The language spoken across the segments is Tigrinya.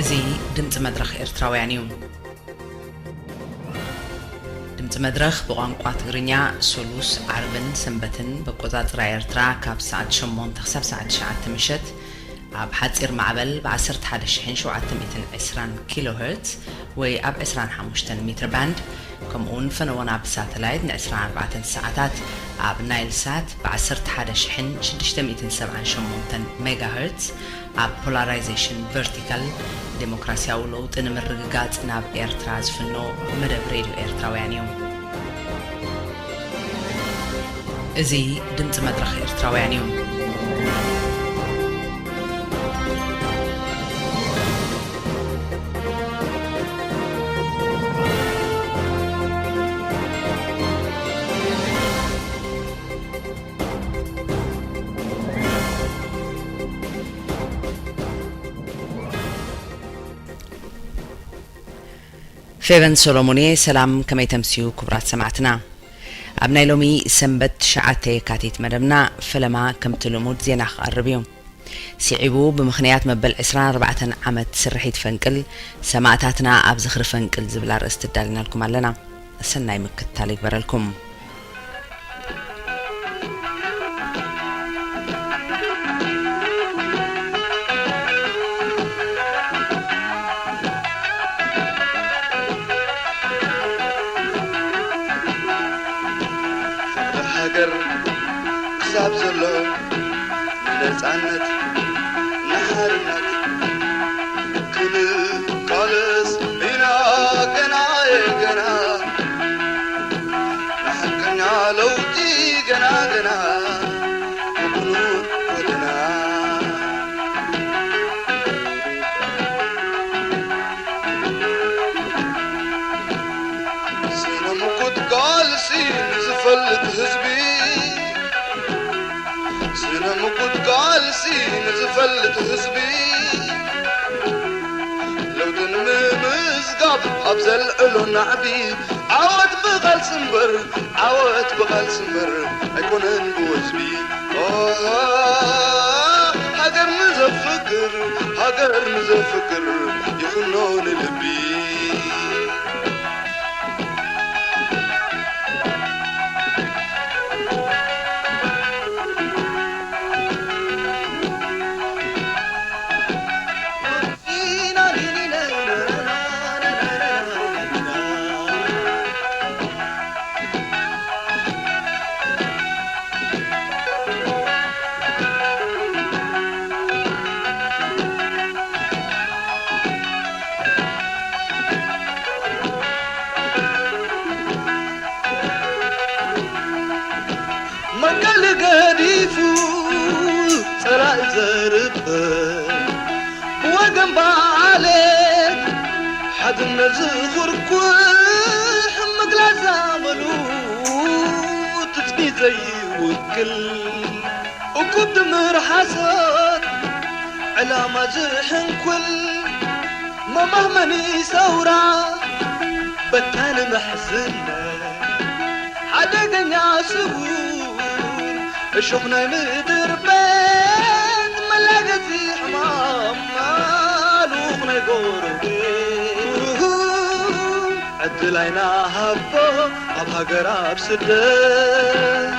እዚ ድምፂ መድረኽ ኤርትራውያን እዩ። ድምፂ መድረኽ ብቋንቋ ትግርኛ ሶሉስ፣ ዓርብን ሰንበትን ብኣቆፃፅራ ኤርትራ ካብ ሰዓት ሸሞንተ ክሳብ ሰዓት ትሽዓተ ምሸት ኣብ ሓፂር ማዕበል ብ ዓሰርተ ሓደ ሽሕን ሸውዓተ ሚእትን ዕስራን ኪሎ ሄርትዝ ወይ ኣብ ዕስራን ሓሙሽተን ሜትር ባንድ፣ ከምኡ እውን ፈነወና ብሳተላይት ን ዕስራን ኣርባዕተን ሰዓታት ኣብ ናይል ሳት ብ ዓሰርተ ሓደ ሽሕን ሽዱሽተ ሚእትን ሰብዓን ሸሞንተን ሜጋ ሄርትዝ፣ ኣብ ፖላራይዜሽን ቨርቲካል ዴሞክራሲያዊ ለውጢ ንምርግጋጽ ናብ ኤርትራ ዝፍኖ መደብ ሬድዮ ኤርትራውያን እዩ። እዚ ድምጺ መድረኽ ኤርትራውያን እዩ። ፌቨን ሶሎሞን እየ። ሰላም፣ ከመይ ተምስዩ ክቡራት ሰማዕትና? ኣብ ናይ ሎሚ ሰንበት ትሽዓተ የካቲት መደብና ፈለማ ከምቲ ልሙድ ዜና ክቐርብ እዩ። ስዒቡ ብምኽንያት መበል ዕስራን ኣርባዕተን ዓመት ስርሒት ፈንቅል ሰማእታትና ኣብ ዝኽሪ ፈንቅል ዝብል ኣርእስቲ ኣዳሊናልኩም ኣለና። ሰናይ ምክትታል ይግበረልኩም። ፍቕሪ ሃገር ክሳብ ዘሎ ንነጻነት ንሓርነት ክንቃለስ ኢና ገና ገና ንሓቀኛ ለውጢ ገና ገና ብብኑር ወገና። ስነ ምጉት ቃልሲ ንዝፈልጥ ህዝቢ፣ ስነ ምጉት ቃልሲ ንዝፈልጥ ህዝቢ፣ ለውጢ ንምምዝጋብ ኣብ ዘልዕሎ ናዕቢ፣ ዓወት ብቓልሲ እምበር፣ ዓወት ብቓልሲ እምበር ኣይኮነን ብወዝቢ። ኦ፣ ሃገር ንዘፍቅር፣ ሃገር ንዘፍቅር ይኹኖ ንልቢ። መቀል ገዲፉ ጸላኢ ዘርብብ ብወገን ባዕለ ሓድነት ዝኹርኩሕ ምግላጽ ኣመሉ ትጽቢት ዘይውክል እኩብ ድምር ሓሶት ዕላማ ዝሕንኩል መማህመኒ ሰውራ በታኒ መሕዝነት ሓደገኛ ስውር እሾኽ ናይ ምድር ቤት መላገጺ ሕማም ማሉኽ ናይ ጎረቤት ዕድል ኣይናሃቦ ኣብ ሃገር ኣብ ስደት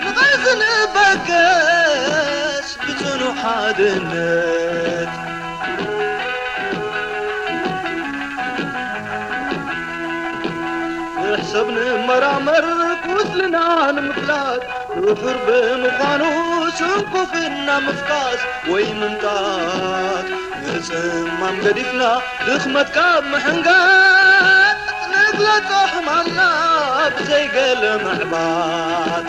ንቓልሲ ንበገስ ብጽኑዕ ሓድነት ንሕሰብ ንመራመር ቁስልና ንምፍላጥ ውሑር ብምዃኑ ስንኩፍና ምፍካስ ወይ ምምጣጥ ንጽማም ገዲፍና ድኽመት ካብ ምሕንጋጥ ንግለጾ ሕማምና ብዘይገለ ምዕባጥ።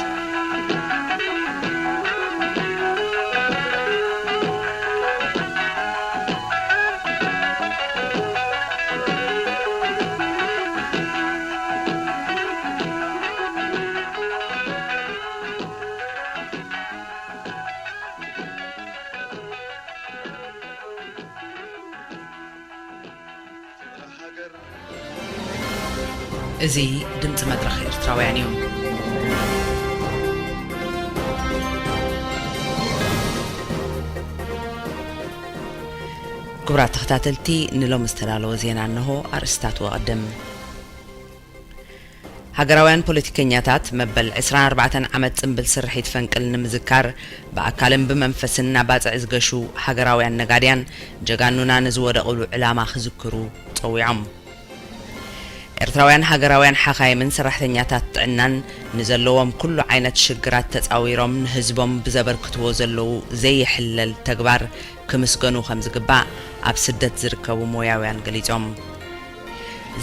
እዚ ድምፂ መድረኽ ኤርትራውያን እዩ። ክቡራት ተኸታተልቲ፣ ንሎም ዝተዳለወ ዜና እንሆ። ኣርእስታቱ ኣቐድም። ሃገራውያን ፖለቲከኛታት መበል ዕስራን ኣርባዕተን ዓመት ጽምብል ስርሒት ፈንቅል ንምዝካር ብኣካልን ብመንፈስን ናብ ባጽዕ ዝገሹ ሃገራውያን ነጋድያን ጀጋኑና ንዝወደቕሉ ዕላማ ክዝክሩ ጸዊዖም። ኤርትራውያን ሃገራውያን ሓኻይምን ሰራሕተኛታት ጥዕናን ንዘለዎም ኩሉ ዓይነት ሽግራት ተጻዊሮም ንህዝቦም ብዘበርክትዎ ዘለዉ ዘይሕለል ተግባር ክምስገኑ ከም ዝግባእ ኣብ ስደት ዝርከቡ ሞያውያን ገሊጾም።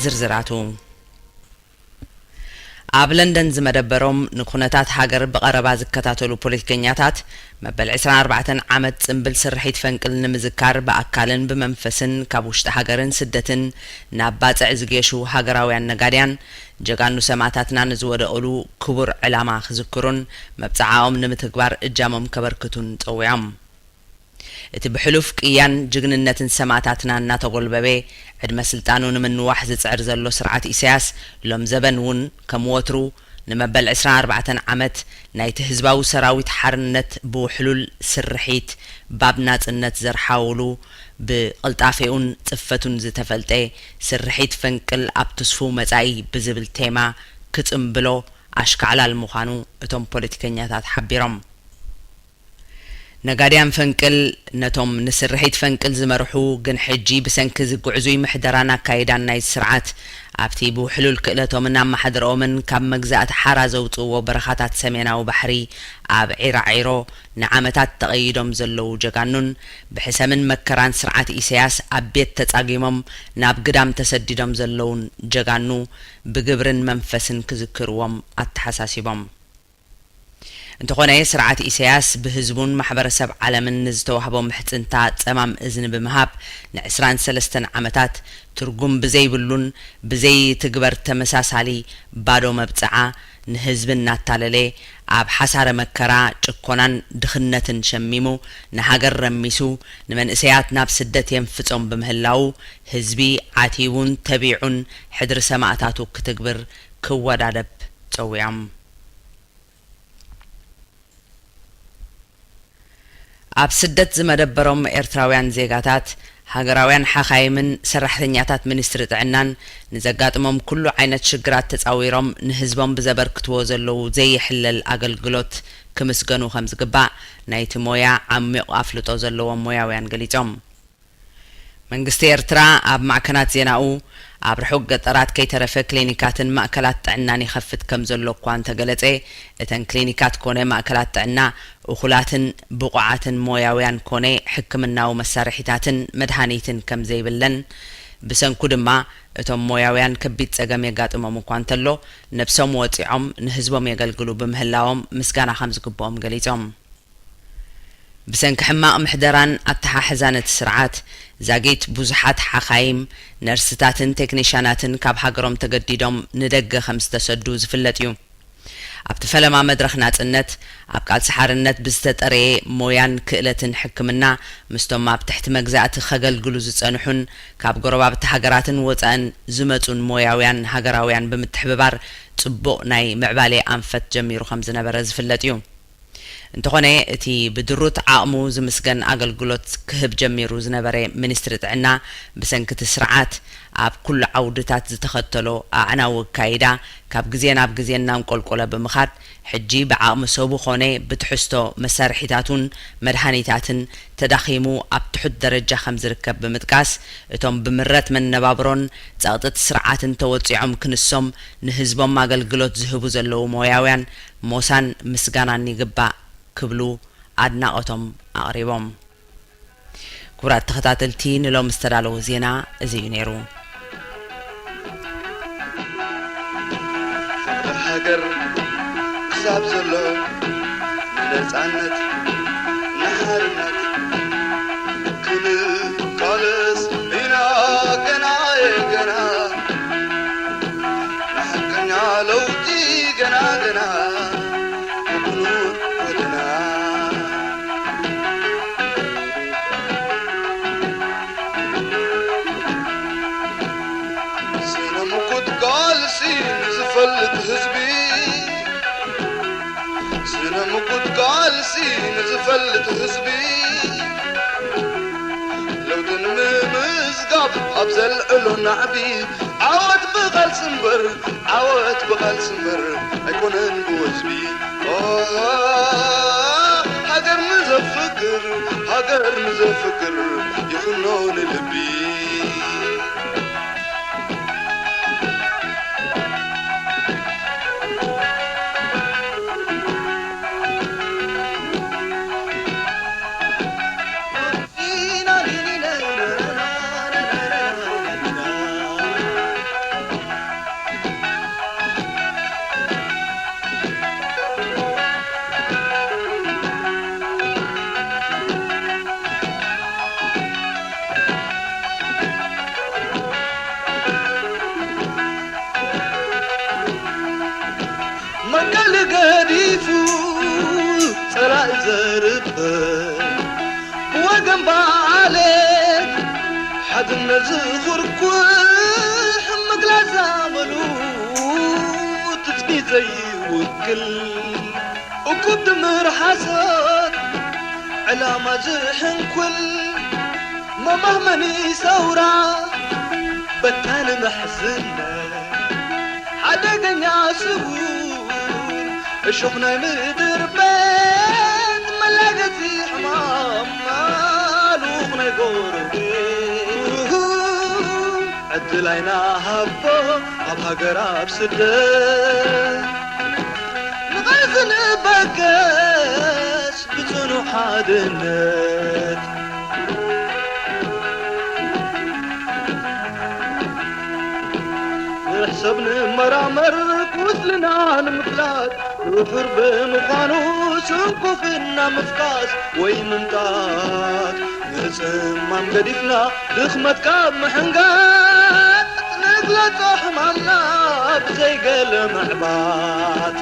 ዝርዝራቱ። ኣብ ለንደን ዝመደበሮም ንኩነታት ሃገር ብቐረባ ዝከታተሉ ፖለቲከኛታት፣ መበል ዕስራን ኣርባዕተን ዓመት ጽምብል ስርሒት ፈንቅል ንምዝካር ብኣካልን ብመንፈስን ካብ ውሽጢ ሃገርን ስደትን ናብ ባጽዕ ዝጌሹ ሃገራውያን ነጋድያን ጀጋኑ ሰማእታትና ንዝወደቕሉ ክቡር ዕላማ ክዝክሩን መብጽዓኦም ንምትግባር እጃሞም ከበርክቱን ጸዊዖም። እቲ ብሕሉፍ ቅያን ጅግንነትን ሰማእታትና እናተጎልበበ ዕድመ ስልጣኑ ንምንዋሕ ዝጽዕር ዘሎ ስርዓት ኢሳያስ፣ ሎም ዘበን እውን ከም ወትሩ ንመበል ዕስራን ኣርባዕተን ዓመት ናይቲ ህዝባዊ ሰራዊት ሓርነት ብውሕሉል ስርሒት ባብ ናጽነት ዘርሓውሉ፣ ብቕልጣፌኡን ጽፈቱን ዝተፈልጠ ስርሒት ፈንቅል ኣብ ትስፉው መጻኢ ብዝብል ቴማ ክጽምብሎ ኣሽካዕላል ምዃኑ እቶም ፖለቲከኛታት ሓቢሮም። ነጋድያን ፈንቅል ነቶም ንስርሒት ፈንቅል ዝመርሑ፣ ግን ሕጂ ብሰንኪ ዝጉዕዙይ ምሕደራን ኣካይዳን ናይዚ ስርዓት ኣብቲ ብውሕሉል ክእለቶምን ኣመሓድርኦምን ካብ መግዛእቲ ሓራ ዘውጽእዎ በረኻታት ሰሜናዊ ባሕሪ ኣብ ዒራዒሮ ንዓመታት ተቐይዶም ዘለዉ ጀጋኑን ብሕሰምን መከራን ስርዓት ኢሳያስ ኣብ ቤት ተጻጊሞም ናብ ግዳም ተሰዲዶም ዘለዉን ጀጋኑ ብግብርን መንፈስን ክዝክርዎም ኣተሓሳሲቦም። እንተኾነ፣ ስርዓት ኢሳያስ ብህዝቡን ማሕበረሰብ ዓለምን ንዝተዋህቦ ምሕጽንታ ጸማም እዝኒ ብምሃብ፣ ንዕስራን ሰለስተን ዓመታት ትርጉም ብዘይብሉን ብዘይትግበር ተመሳሳሊ ባዶ መብጽዓ ንህዝቢ እናታለለ፣ ኣብ ሓሳረ መከራ፣ ጭኮናን ድኽነትን ሸሚሙ፣ ንሃገር ረሚሱ፣ ንመንእሰያት ናብ ስደት የንፍጾም ብምህላዉ፣ ህዝቢ ዓቲቡን ተቢዑን ሕድሪ ሰማእታቱ ክትግብር ክወዳደብ ጸዊዖም። ኣብ ስደት ዝመደበሮም ኤርትራውያን ዜጋታት፣ ሃገራውያን ሓኻይምን ሰራሕተኛታት ሚኒስትሪ ጥዕናን ንዘጋጥሞም ኩሉ ዓይነት ሽግራት ተጻዊሮም ንህዝቦም ብዘበርክትዎ ዘለዉ ዘይሕለል ኣገልግሎት ክምስገኑ ከም ዝግባእ ናይቲ ሞያ ዓሚቕ ኣፍልጦ ዘለዎም ሞያውያን ገሊጾም። መንግስቲ ኤርትራ ኣብ ማዕከናት ዜናኡ፣ ኣብ ርሑቕ ገጠራት ከይተረፈ ክሊኒካትን ማእከላት ጥዕናን ይኸፍት ከም ዘሎ እኳ እንተገለጸ፣ እተን ክሊኒካት ኮነ ማእከላት ጥዕና እኹላትን ብቑዓትን ሞያውያን ኮነ ሕክምናዊ መሳርሒታትን መድሃኒትን ከም ዘይብለን፣ ብሰንኩ ድማ እቶም ሞያውያን ከቢድ ጸገም የጋጥሞም እኳ እንተሎ፣ ነብሶም ወጺዖም ንህዝቦም የገልግሉ ብምህላዎም ምስጋና ከም ዝግብኦም ገሊጾም። ብሰንኪ ሕማቕ ምሕደራን ኣተሓሕዛን እቲ ስርዓት፣ ዛጊት ብዙሓት ሓኻይም፣ ነርስታትን ቴክኒሻናትን ካብ ሃገሮም ተገዲዶም ንደገ ከም ዝተሰዱ ዝፍለጥ እዩ። ኣብቲ ፈለማ መድረኽ ናጽነት፣ ኣብ ቃልሲ ሓርነት ብዝተጠረየ ሞያን ክእለትን ሕክምና ምስቶም ኣብ ትሕቲ መግዛእቲ ከገልግሉ ዝጸንሑን ካብ ጎረባብቲ ሃገራትን ወጻእን ዝመጹን ሞያውያን ሃገራውያን ብምትሕብባር ጽቡቕ ናይ ምዕባሌ ኣንፈት ጀሚሩ ከም ዝነበረ ዝፍለጥ እዩ። እንተኾነ፣ እቲ ብድሩት ዓቕሙ ዝምስገን ኣገልግሎት ክህብ ጀሚሩ ዝነበረ ሚኒስትሪ ጥዕና፣ ብሰንኪ እቲ ስርዓት ኣብ ኩሉ ዓውድታት ዝተኸተሎ ኣዕናዊ ኣካይዳ፣ ካብ ግዜ ናብ ግዜ እናንቆልቆለ ብምኻድ፣ ሕጂ ብዓቕሚ ሰቡ ኾነ ብትሕዝቶ መሳርሒታቱን መድሃኒታትን ተዳኺሙ ኣብ ትሑት ደረጃ ከም ዝርከብ ብምጥቃስ፣ እቶም ብምረት መነባብሮን ጸቕጢ እቲ ስርዓትን ተወጺዖም ክንሶም ንህዝቦም ኣገልግሎት ዝህቡ ዘለዉ ሞያውያን ሞሳን ምስጋናን ይግባእ ክብሉ ኣድናቖቶም ኣቕሪቦም። ክቡራት ተኸታተልቲ፣ ንሎም ዝተዳለወ ዜና እዚ እዩ ነይሩ። ሃገር ክሳብ ዘሎ ንነጻነት ንሓርነት ክንቃለስ ኢና ገና ገና ንሓቀኛ ለውጢ ገና ገና ብብሉር ጎደና። ስነ ምጉት ቃልሲ ንዝፈልጥ ህዝቢ፣ ስነ ምጉት ቃልሲ ንዝፈልጥ ህዝቢ፣ ለውጢ ንምምጻእ ኣብ ዘልዕሎ ናዕቢ ዓወት ብቓልሲ እምበር፣ ዓወት ብቓልሲ እምበር ኣይኮነን ብወዝቢ። ኦ፣ ሃገር ንዘፍቅር፣ ሃገር ንዘፍቅር ይኹኖ ንልቢ። መቀል ገዲፉ ጸላኢ ዘርበ ብወገን ባዕለ ሓድነት ዝኹርኩሕ ምግላጽ ኣመሉ ትጽቢት ዘይውክል እኩብ ድምር ሓሶት ዕላማ ዝሕንኩል መማህመኒ ሰውራ በታኒ መሕዝነት ሓደገኛ ስውር እሾኽ ናይ ምድር ቤት መላገጺ ሕማም ማሉኽ ናይ ጎረቤት ዕድል ኣይናሃቦ ኣብ ሃገር ኣብ ስደት ንቓልሲ ንበገስ ብጽኑዕ ሓድነት ንሕሰብ ንመራመር ቁስልና ንምፍላጥ ድሑር ብምዃኑ ስንኩፍና ምፍካስ ወይ ምምጣጥ ምጽማም ገዲፍና ድኽመት ካብ ምሕንጋጥ ንግለጾ ሕማምና ብዘይገለ ምዕባጥ።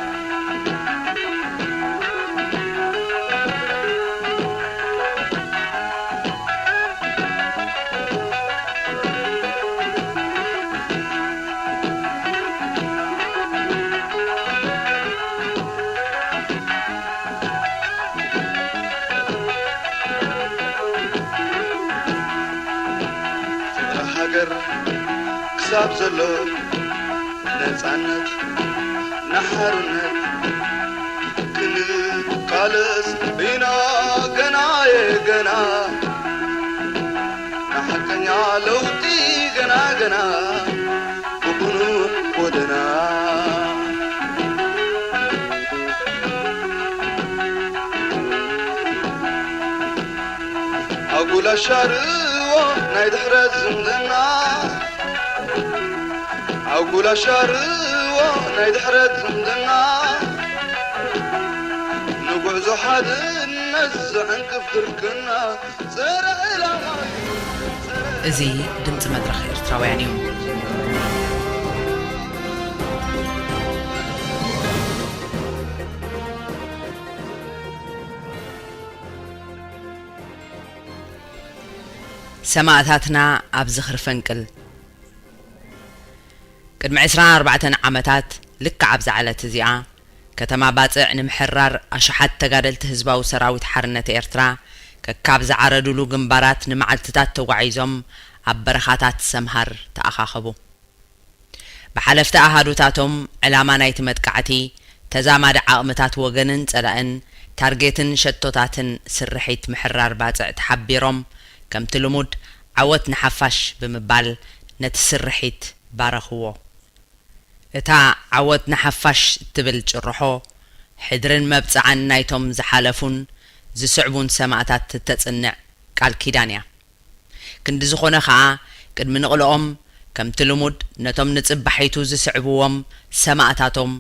ሃገር ክሳብ ዘሎ ነጻነት ንሓርነት ክንቃለስ ኢና ገና የገና ንሓቀኛ ለውጢ ገና ገና ብቕኑዕ ጎደና። ኣጉል ኣሻርዎ ናይ ድሕረት ዝምድና ኣጉል ኣሻርዎ ናይ ድሕረት ዝምድና ንጉዕዞ ሓድነት ዘዕንቅፍ ድርቅና ጸረ ዕላማ እዩ። ጸረ እዚ ድምጺ መድረኽ ኤርትራውያን እዩ። ሰማእታትና ኣብ ዝኽሪ ፈንቅል። ቅድሚ ዕስራን ኣርባዕተን ዓመታት ልክዕ ኣብዛ ዕለት እዚኣ፣ ከተማ ባጽዕ ንምሕራር ኣሽሓት ተጋደልቲ ህዝባዊ ሰራዊት ሓርነት ኤርትራ ከካብ ዝዓረዱሉ ግንባራት ንመዓልትታት ተጓዒዞም ኣብ በረኻታት ሰምሃር ተኣኻኸቡ። ብሓለፍቲ ኣሃዱታቶም፣ ዕላማ ናይቲ መጥቃዕቲ፣ ተዛማዲ ዓቕምታት ወገንን ጸላእን፣ ታርጌትን ሸቶታትን ስርሒት ምሕራር ባጽዕ ተሓቢሮም፣ ከምቲ ልሙድ፣ ዓወት ንሓፋሽ ብምባል ነቲ ስርሒት ባረኽዎ። እታ ዓወት ንሓፋሽ እትብል ጭርሖ፣ ሕድርን መብጽዓን ናይቶም ዝሓለፉን ዝስዕቡን ሰማእታት እተጽንዕ ቃል ኪዳን እያ። ክንዲ ዝኾነ ኸኣ፣ ቅድሚ ንቕልኦም፣ ከምቲ ልሙድ፣ ነቶም ንጽባሒቱ ዝስዕብዎም ሰማእታቶም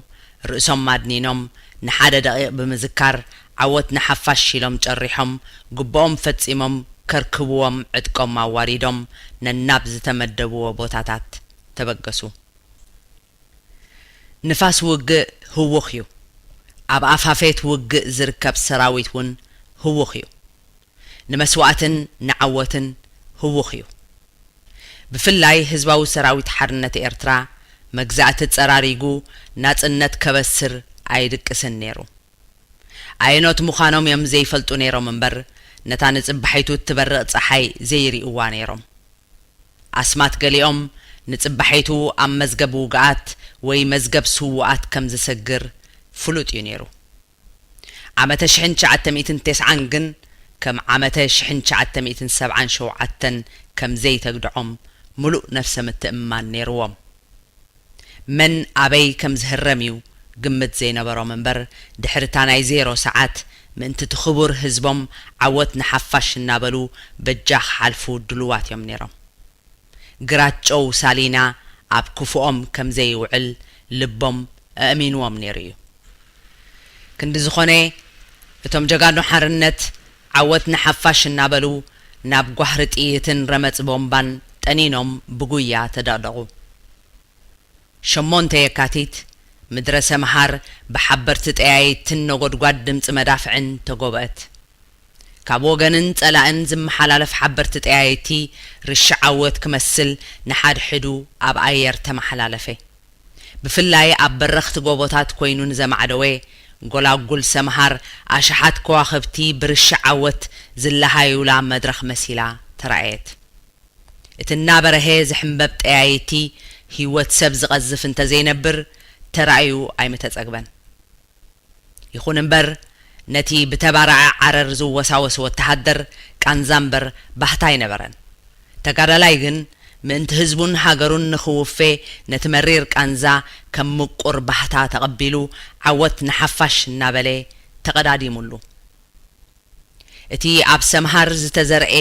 ርእሶም ኣድኒኖም፣ ንሓደ ደቒቕ ብምዝካር፣ ዓወት ንሓፋሽ ኢሎም ጨሪሖም፣ ግቡኦም ፈጺሞም፣ ከርክብዎም ዕጥቆም ኣዋሪዶም፣ ነናብ ዝተመደብዎ ቦታታት ተበገሱ። ንፋስ ውግእ ህዉኽ እዩ። ኣብ ኣፋፌት ውግእ ዝርከብ ሰራዊት እውን ህዉኽ እዩ። ንመስዋእትን ንዓወትን ህዉኽ እዩ። ብፍላይ ህዝባዊ ሰራዊት ሓርነት ኤርትራ መግዛእቲ ጸራሪጉ ናጽነት ከበስር ኣይድቅስን ነይሩ። ኣየኖት ምዃኖም እዮም ዘይፈልጡ ነይሮም እምበር፣ ነታ ንጽባሒቱ እትበርቕ ጸሓይ ዘይርእይዋ ነይሮም። ኣስማት ገሊኦም ንጽባሒቱ ኣብ መዝገብ ውግኣት ወይ መዝገብ ስዉኣት ከም ዝሰግር ፍሉጥ እዩ ነይሩ። ዓመተ ሽሕን ትሽዓተ ሚእትን ተስዓን ግን ከም ዓመተ ሽሕን ትሽዓተ ሚእትን ሰብዓን ሸውዓተን ከም ዘይተግድዖም ምሉእ ነፍሰ ምትእምማን ነይርዎም። መን ኣበይ ከም ዝህረም እዩ ግምት ዘይነበሮም እምበር፣ ድሕሪ እታ ናይ ዜሮ ሰዓት፣ ምእንቲ እቲ ክቡር ህዝቦም ዓወት ንሓፋሽ እናበሉ በጃ ክሓልፉ ድሉዋት እዮም ነይሮም። ግራት ጨው ሳሊና ኣብ ክፉኦም ከም ዘይውዕል ልቦም ኣእሚንዎም ነይሩ እዩ። ክንዲ ዝኾነ፣ እቶም ጀጋኑ ሓርነት ዓወት ንሓፋሽ እናበሉ ናብ ጓህሪ ጥይትን ረመጽ ቦምባን ጠኒኖም ብጉያ ተደቕደቑ። ሸሞንተ የካቲት፣ ምድረ ሰምሃር ብሓበርቲ ጠያይትን ነጎድጓድ ድምጺ መዳፍዕን ተጎብአት። ካብ ወገንን ጸላእን ዝመሓላለፍ ሓበርቲ ጠያይቲ ርሻ ዓወት ክመስል ንሓድሕዱ ኣብ ኣየር ተመሓላለፈ። ብፍላይ ኣብ በረኽቲ ጎቦታት ኮይኑ ንዘማዕደወ፣ ጎላጉል ሰምሃር ኣሽሓት ከዋኽብቲ ብርሻ ዓወት ዝለሃዩላ መድረኽ መሲላ ተራእየት። እቲ እናበረሀ ዝሕምበብ ጠያይቲ ህይወት ሰብ ዝቐዝፍ እንተዘይነብር ተራእዩ ኣይምተጸግበን። ይኹን እምበር፣ ነቲ ብተባራዒ ዓረር ዝወሳወስ ወተሃደር ቃንዛ እምበር ባህታ ኣይነበረን። ተጋዳላይ ግን ምእንቲ ህዝቡን ሃገሩን ንኽውፌ ነቲ መሪር ቃንዛ ከም ምቁር ባህታ ተቐቢሉ ዓወት ንሓፋሽ እናበለ ተቐዳዲሙሉ። እቲ ኣብ ሰምሃር ዝተዘርኤ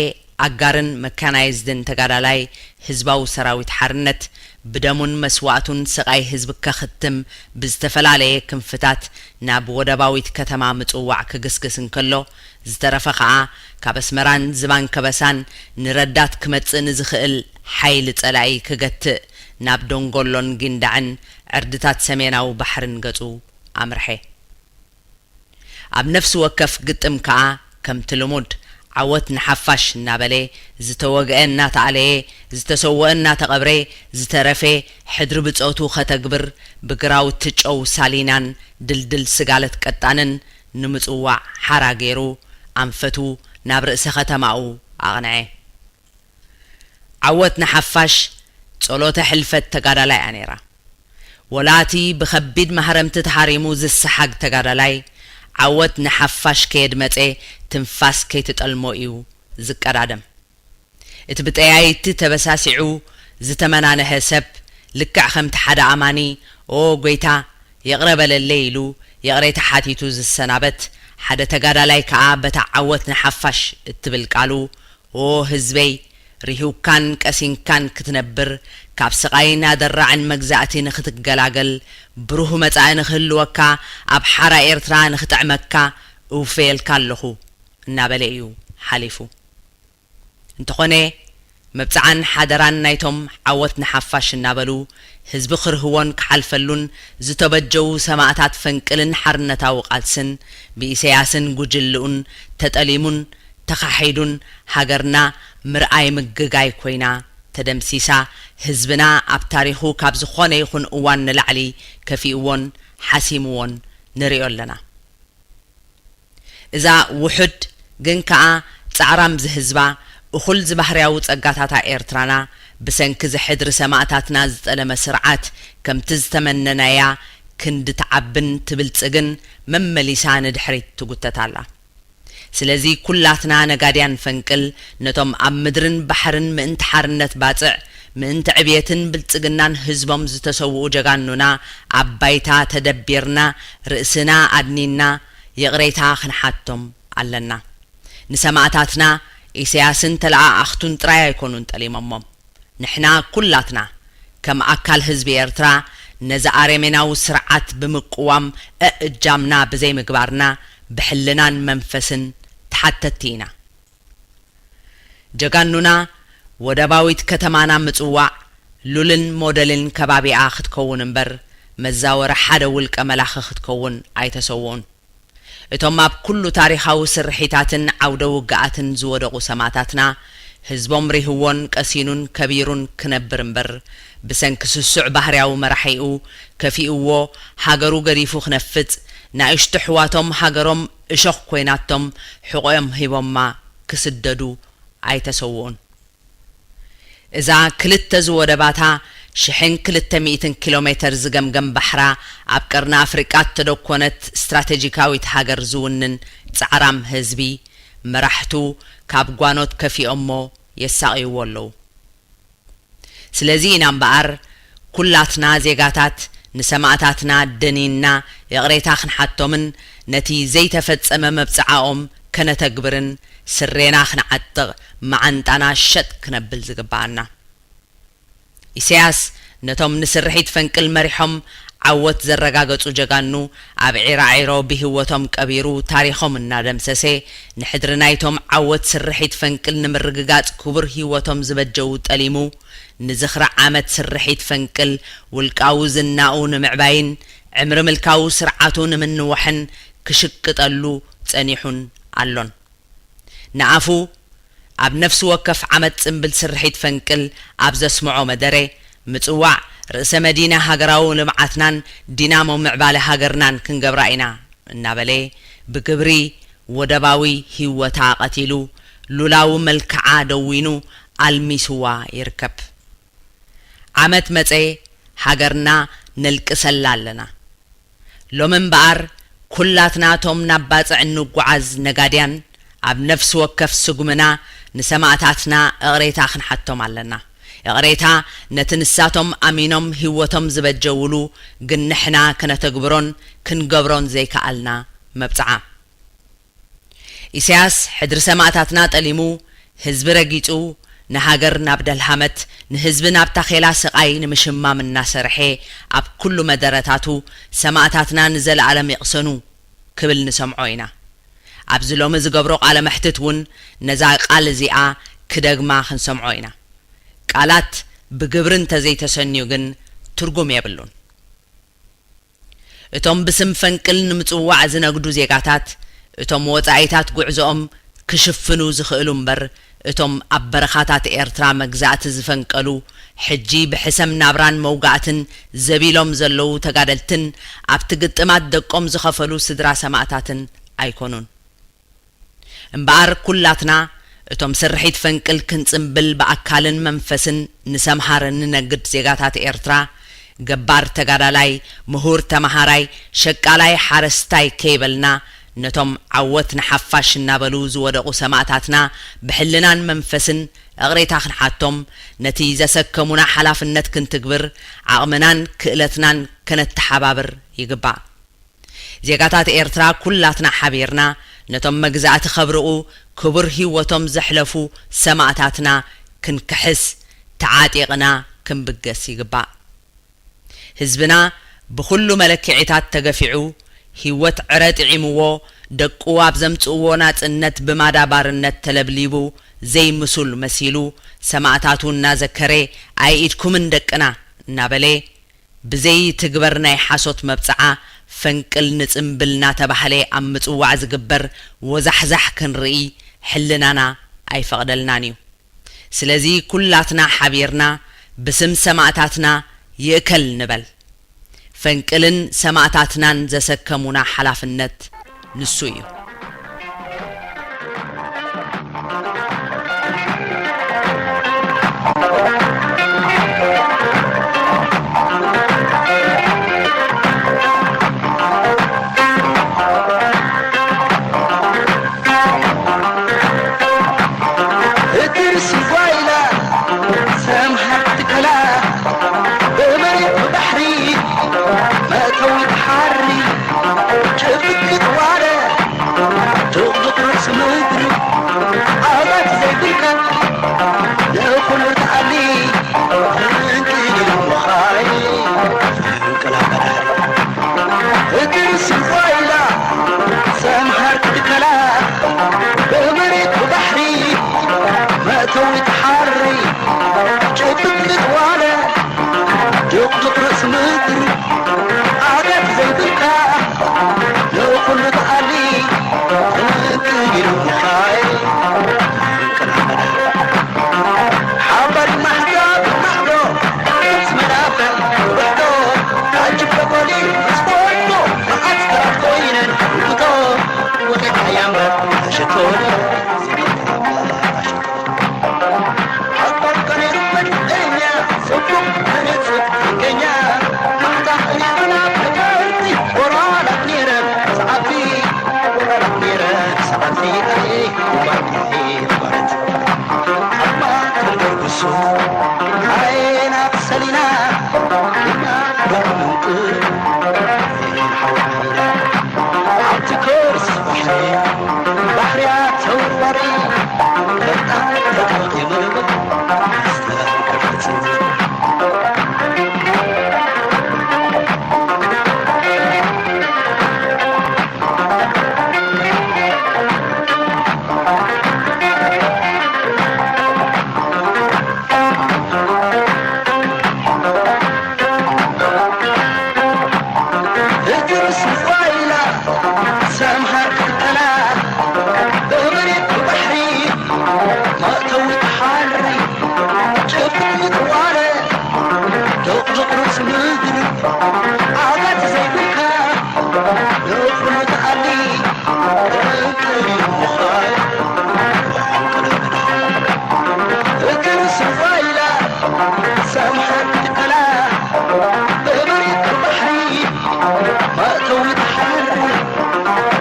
ኣጋርን መካናይዝድን ተጋዳላይ ህዝባዊ ሰራዊት ሓርነት፣ ብደሙን መስዋእቱን ስቓይ ህዝቢ ከኽትም ብዝተፈላለየ ክንፍታት ናብ ወደባዊት ከተማ ምጽዋዕ ክግስግስ እንከሎ፣ ዝተረፈ ኸኣ ካብ ኣስመራን ዝባን ከበሳን ንረዳት ክመጽእ ንዝኽእል ሓይሊ ጸላኢ ክገትእ ናብ ደንጎሎን ጊንዳዕን ዕርድታት ሰሜናዊ ባሕርን ገጹ ኣምርሐ። ኣብ ነፍሲ ወከፍ ግጥም ከኣ ከምቲ ልሙድ ዓወት ንሓፋሽ እናበለ፣ ዝተወግአ እናተኣለየ፣ ዝተሰወአ እናተቐብረ፣ ዝተረፈ ሕድሪ ብጾቱ ኸተግብር፣ ብግራውቲ ጨው ሳሊናን ድልድል ስጋለት ቀጣንን ንምጽዋዕ ሓራ ገይሩ፣ ኣንፈቱ ናብ ርእሰ ኸተማኡ ኣቕንዐ። ዓወት ንሓፋሽ ጸሎተ ሕልፈት ተጋዳላይ እያ ነይራ። ወላ እቲ ብኸቢድ ማህረምቲ ተሃሪሙ ዝሰሓግ ተጋዳላይ፣ ዓወት ንሓፋሽ ከየድመጸ ትንፋስ ከይትጠልሞ እዩ ዝቀዳደም። እቲ ብጠያይቲ ተበሳሲዑ ዝተመናነሀ ሰብ፣ ልክዕ ከምቲ ሓደ ኣማኒ፣ "ኦ ጐይታ፣ ይቕረ በለለይ" ኢሉ ይቕሬታ ሓቲቱ ዝሰናበት፣ ሓደ ተጋዳላይ ከኣ በታ ዓወት ንሓፋሽ እትብል ቃሉ፣ "ኦ ህዝበይ፣ ሪሁካን ቀሲንካን ክትነብር፣ ካብ ስቓይን ኣደራዕን መግዛእቲ ንኽትገላገል፣ ብሩህ መጻኢ ንኽህልወካ፣ ኣብ ሓራ ኤርትራ ንኽጥዕመካ እውፈየልካ ኣለኹ" እናበለ እዩ ሓሊፉ። እንተኾነ፣ መብጽዓን ሓደራን ናይቶም ዓወት ንሓፋሽ እናበሉ ህዝቢ ክርህዎን ክሓልፈሉን ዝተበጀዉ ሰማእታት ፈንቅልን ሓርነታዊ ቃልስን ብኢሰያስን ጉጅልኡን ተጠሊሙን ተኻሒዱን ሃገርና ምርኣይ ምግጋይ ኮይና ተደምሲሳ፣ ህዝብና ኣብ ታሪኹ ካብ ዝኾነ ይኹን እዋን ንላዕሊ ከፊእዎን ሓሲምዎን ንሪኦ ኣለና። እዛ ውሑድ ግን ከኣ ጻዕራም ዝህዝባ፣ እኹል ዝባህርያዊ ጸጋታታ ኤርትራና፣ ብሰንኪ ዝሕድሪ ሰማእታትና ዝጠለመ ስርዓት፣ ከምቲ ዝተመነናያ ክንዲ ትዓብን ትብልጽግን መመሊሳ ንድሕሪት ትጉተት ኣላ። ስለዚ ኩላትና ነጋድያን ፈንቅል፣ ነቶም ኣብ ምድርን ባሕርን ምእንቲ ሓርነት ባጽዕ፣ ምእንቲ ዕብየትን ብልጽግናን ህዝቦም ዝተሰውኡ ጀጋኑና ኣብ ባይታ ተደቢርና፣ ርእስና ኣድኒና፣ ይቕሬታ ክንሓቶም ኣለና። ንሰማእታትና ኢሰያስን ተለኣኣኽቱን ጥራይ ኣይኮኑን ጠሊሞሞም። ንሕና ኩላትና ከም ኣካል ህዝቢ ኤርትራ ነዚ ኣረሜናዊ ስርዓት ብምቅዋም እእጃምና ብዘይምግባርና ብሕልናን መንፈስን ተሓተትቲ ኢና። ጀጋኑና ወደባዊት ከተማና ምጽዋዕ ሉልን ሞደልን ከባቢኣ ክትከውን እምበር መዛወሪ ሓደ ውልቀ መላኺ ክትከውን ኣይተሰውኡን። እቶም ኣብ ኩሉ ታሪኻዊ ስርሒታትን ዓውደ ውግኣትን ዝወደቑ ሰማእታትና፣ ህዝቦም ሪህዎን ቀሲኑን ከቢሩን ክነብር እምበር፣ ብሰንኪ ስሱዕ ባህርያዊ መራሒኡ ከፊእዎ፣ ሃገሩ ገዲፉ ክነፍጽ፣ ንኣሽቱ ኣሕዋቶም ሃገሮም እሾኽ ኮይናቶም ሕቖኦም ሂቦማ ክስደዱ ኣይተሰውኡን። እዛ ክልተ ዝወደባታ ሽሕን ክልተ ሚእትን ኪሎ ሜተር ዝገምገም ባሕራ፣ ኣብ ቀርኒ ኣፍሪቃ እተደኮነት ስትራቴጂካዊት ሃገር ዝውንን ጻዕራም ህዝቢ፣ መራሕቱ ካብ ጓኖት ከፊኦሞ የሳቕይዎ ኣለዉ። ስለዚ ኢና እምበኣር፣ ኩላትና ዜጋታት ንሰማእታትና ደኒንና ይቕሬታ ክንሓቶምን ነቲ ዘይተፈጸመ መብጽዓኦም ከነተግብርን ስሬና ክንዓጥቕ መዓንጣና ሸጥ ክነብል ዝግብኣና። ኢሳያስ ነቶም ንስርሒት ፈንቅል መሪሖም ዓወት ዘረጋገጹ ጀጋኑ ኣብ ዒራዒሮ ብህይወቶም ቀቢሩ ታሪኾም እናደምሰሰ፣ ንሕድሪ ናይቶም ዓወት ስርሒት ፈንቅል ንምርግጋጽ ክቡር ህይወቶም ዝበጀዉ ጠሊሙ፣ ንዝኽሪ ዓመት ስርሒት ፈንቅል ውልቃዊ ዝናኡ ንምዕባይን ዕምሪ ምልካዊ ስርዓቱ ንምንዋሕን ክሽቅጠሉ ጸኒሑን ኣሎን። ንኣፉ ኣብ ነፍሲ ወከፍ ዓመት ጽምብል ስርሒት ፈንቅል ኣብ ዘስምዖ መደረ፣ ምጽዋዕ ርእሰ መዲና ሃገራዊ ልምዓትናን ዲናሞ ምዕባለ ሃገርናን ክንገብራ ኢና እናበለ፣ ብግብሪ ወደባዊ ህይወታ ቀቲሉ፣ ሉላዊ መልክዓ ደዊኑ ኣልሚስዋ ይርከብ። ዓመት መጸ ሃገርና ነልቅሰላ ኣለና። ሎሚ እምበኣር፣ ኩላትና እቶም ናብ ባጽዕ እንጓዓዝ ነጋድያን፣ ኣብ ነፍሲ ወከፍ ስጉምና ንሰማእታትና እቕሬታ ክንሓቶም ኣለና። እቕሬታ ነቲ ንሳቶም ኣሚኖም ህይወቶም ዝበጀውሉ፣ ግን ንሕና ክነተግብሮን ክንገብሮን ዘይከኣልና መብጽዓ። ኢሳያስ ሕድሪ ሰማእታትና ጠሊሙ፣ ህዝቢ ረጊጹ፣ ንሃገር ናብ ደልሃመት፣ ንህዝቢ ናብ ታኼላ ስቓይ ንምሽማም እናሰርሐ፣ ኣብ ኩሉ መደረታቱ፣ "ሰማእታትና ንዘለኣለም ይቕሰኑ" ክብል ንሰምዖ ኢና። ኣብዚ ሎሚ ዝገብሮ ቃለ መሕትት እውን ነዛ ቃል እዚኣ ክደግማ ክንሰምዖ ኢና። ቃላት ብግብሪ እንተዘይተሰንዩ ግን ትርጉም የብሉን። እቶም ብስም ፈንቅል ንምጽዋዕ ዝነግዱ ዜጋታት፣ እቶም ወጻኢታት ጉዕዞኦም ክሽፍኑ ዝኽእሉ እምበር፣ እቶም ኣብ በረኻታት ኤርትራ መግዛእቲ ዝፈንቀሉ፣ ሕጂ ብሕሰም ናብራን መውጋእትን ዘቢሎም ዘለዉ ተጋደልትን ኣብቲ ግጥማት ደቆም ዝኸፈሉ ስድራ ሰማእታትን ኣይኮኑን። እምበኣር ኩላትና እቶም ስርሒት ፈንቅል ክንጽምብል ብኣካልን መንፈስን ንሰምሃር እንነግድ ዜጋታት ኤርትራ፣ ገባር ተጋዳላይ፣ ምሁር ተመሃራይ፣ ሸቃላይ ሓረስታይ ከይበልና፣ ነቶም ዓወት ንሓፋሽ እናበሉ ዝወደቑ ሰማእታትና ብሕልናን መንፈስን እቕሬታ ክንሓቶም፣ ነቲ ዘሰከሙና ሓላፍነት ክንትግብር ዓቕምናን ክእለትናን ከነተሓባብር ይግባእ። ዜጋታት ኤርትራ ኩላትና ሓቢርና ነቶም መግዛእቲ ከብርቑ ክቡር ህይወቶም ዘሕለፉ ሰማእታትና ክንክሕስ ተዓጢቕና ክንብገስ ይግባእ። ህዝብና ብኹሉ መለክዒታት ተገፊዑ፣ ህይወት ዕረ ጥዒምዎ፣ ደቁ ኣብ ዘምጽእዎ ናጽነት ብማዳ ባርነት ተለብሊቡ፣ ዘይምሱል መሲሉ፣ ሰማእታቱ እናዘከረ፣ "ኣይኢድኩምን ደቅና" እናበለ፣ ብዘይትግበር ናይ ሓሶት መብጽዓ፣ ፈንቅል ንጽምብል እናተባህለ ኣብ ምጽዋዕ ዝግበር ወዛሕዛሕ ክንርኢ ሕልናና ኣይፈቕደልናን እዩ። ስለዚ ኩላትና ሓቢርና ብስም ሰማእታትና ይእከል ንበል። ፈንቅልን ሰማእታትናን ዘሰከሙና ሓላፍነት ንሱ እዩ። እትርሲ ጓይላ ሰምሃር ትከላ ብመሬት ብባሕሪ መእተዊ ተሓሪ ጭብጥ ዋለ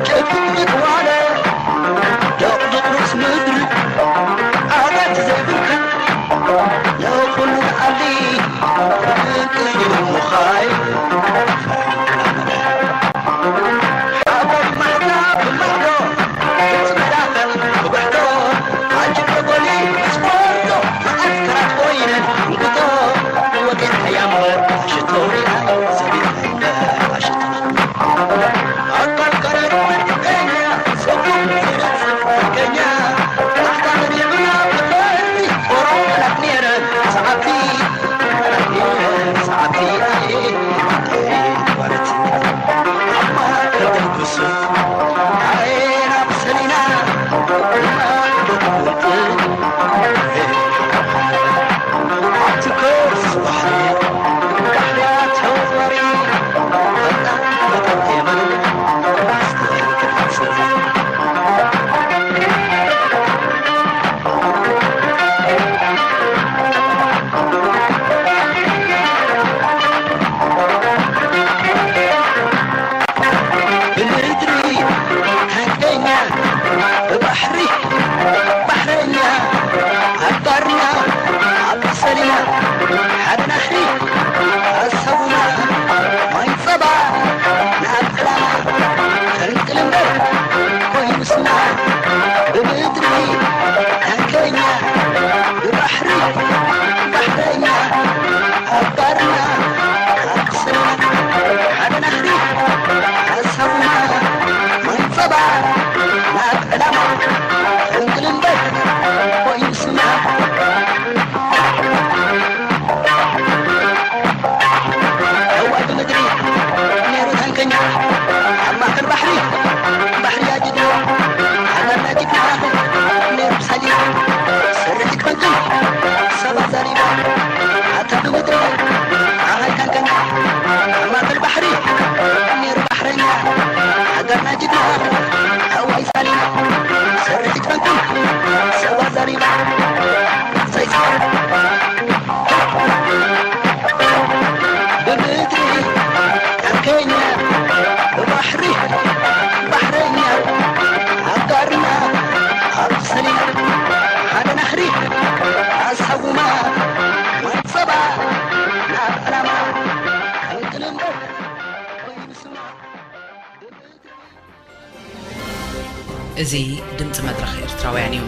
ጨክን ምትዋለ ደቕድቕ ርእስ ምድሪ ኣራት ዘይብልካ ንኹሉ ተኣሊ ምንቅዩ ምዃይ ሓቦይ ማሕዛ ብማሕዶ ገጽ መዳፈን ብባሕዶ ኣጅበ ጎሊ ስፖርቶ መዓስከራት ኮይነን እንክቶ ወጢርካያ እምበር ኣሽቶ ኢላ ሰቢርካ እምበር ኣሽቶ ኣካል ከረር ወድቀኛ ጽቡቕ ዝነጽፍ ወድቀኛ ኣሕታ መዲዕና ብፈርቲ ኦሮሞናት ነይረን ሰዓብቲ ሰዓብቲ ማለት ኣብ ማእከል ደጉስ ኣየና ብሰሊና ብምድሪ ሃቀኛ ብባሕሪ ባሕረኛ ኣጋርና ኣብ ሰሊና ሓደ ናሕሪ ኣሰቡና ማይ ጸባ ንኣብ ዕላማ ፈንቅል እምበር ኮይኑ ስና ብምድሪ ሃቀኛ ብባሕሪ ባሕረኛ ኣጋርና ኣብ ሰሊና ሓደ ናሕሪ ኣሰቡና ማይ ጸባ ናብ ዕላማ ፈንቅል እምበር ኮይኑ ስና ኣዋጅ ምድሪ ነይሩ ታንከኛ ኣብ ማእከል ባሕሪ ባሕሪ ኣጅድዮ ሃገርና ጅግና ነይሩ ብሳሊና ስርሒት ፈንቅል ሰባ ዛሪባ ኣታ ብምድሪ ኣሃይ ታንከኛ ኣብ ማእከል ባሕሪ ነይሩ ባሕረኛ ሃገርና ጅግና ኣዋይ ሳሊና ስርሒት ፈንቅል ሰባ ዛሪባ ሰይሳ ብምድሪ ታንከኛ ብባሕሪ ባሕረኛ ኣጋርና ኣብ ሰሊና ሓደ ናሕሪ ኣሳጉማ ማይ ጸባ ናብ ዕላማ ክንክን እምበር ኮይኑ ስማ እዚ ድምፂ መድረኽ ኤርትራውያን እዩ።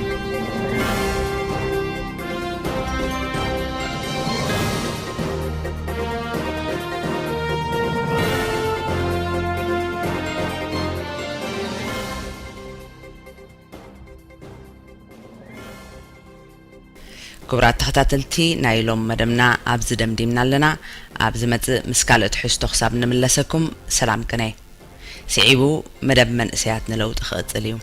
ክቡራት ተኸታተልቲ ናይ ሎም መደብና ኣብዚ ደምዲምና ኣለና። ኣብ ዝመጽእ ምስ ካልእ ትሕዝቶ ክሳብ ንምለሰኩም ሰላም ቅነ። ስዒቡ መደብ መንእሰያት ንለውጢ ክቕጽል እዩ።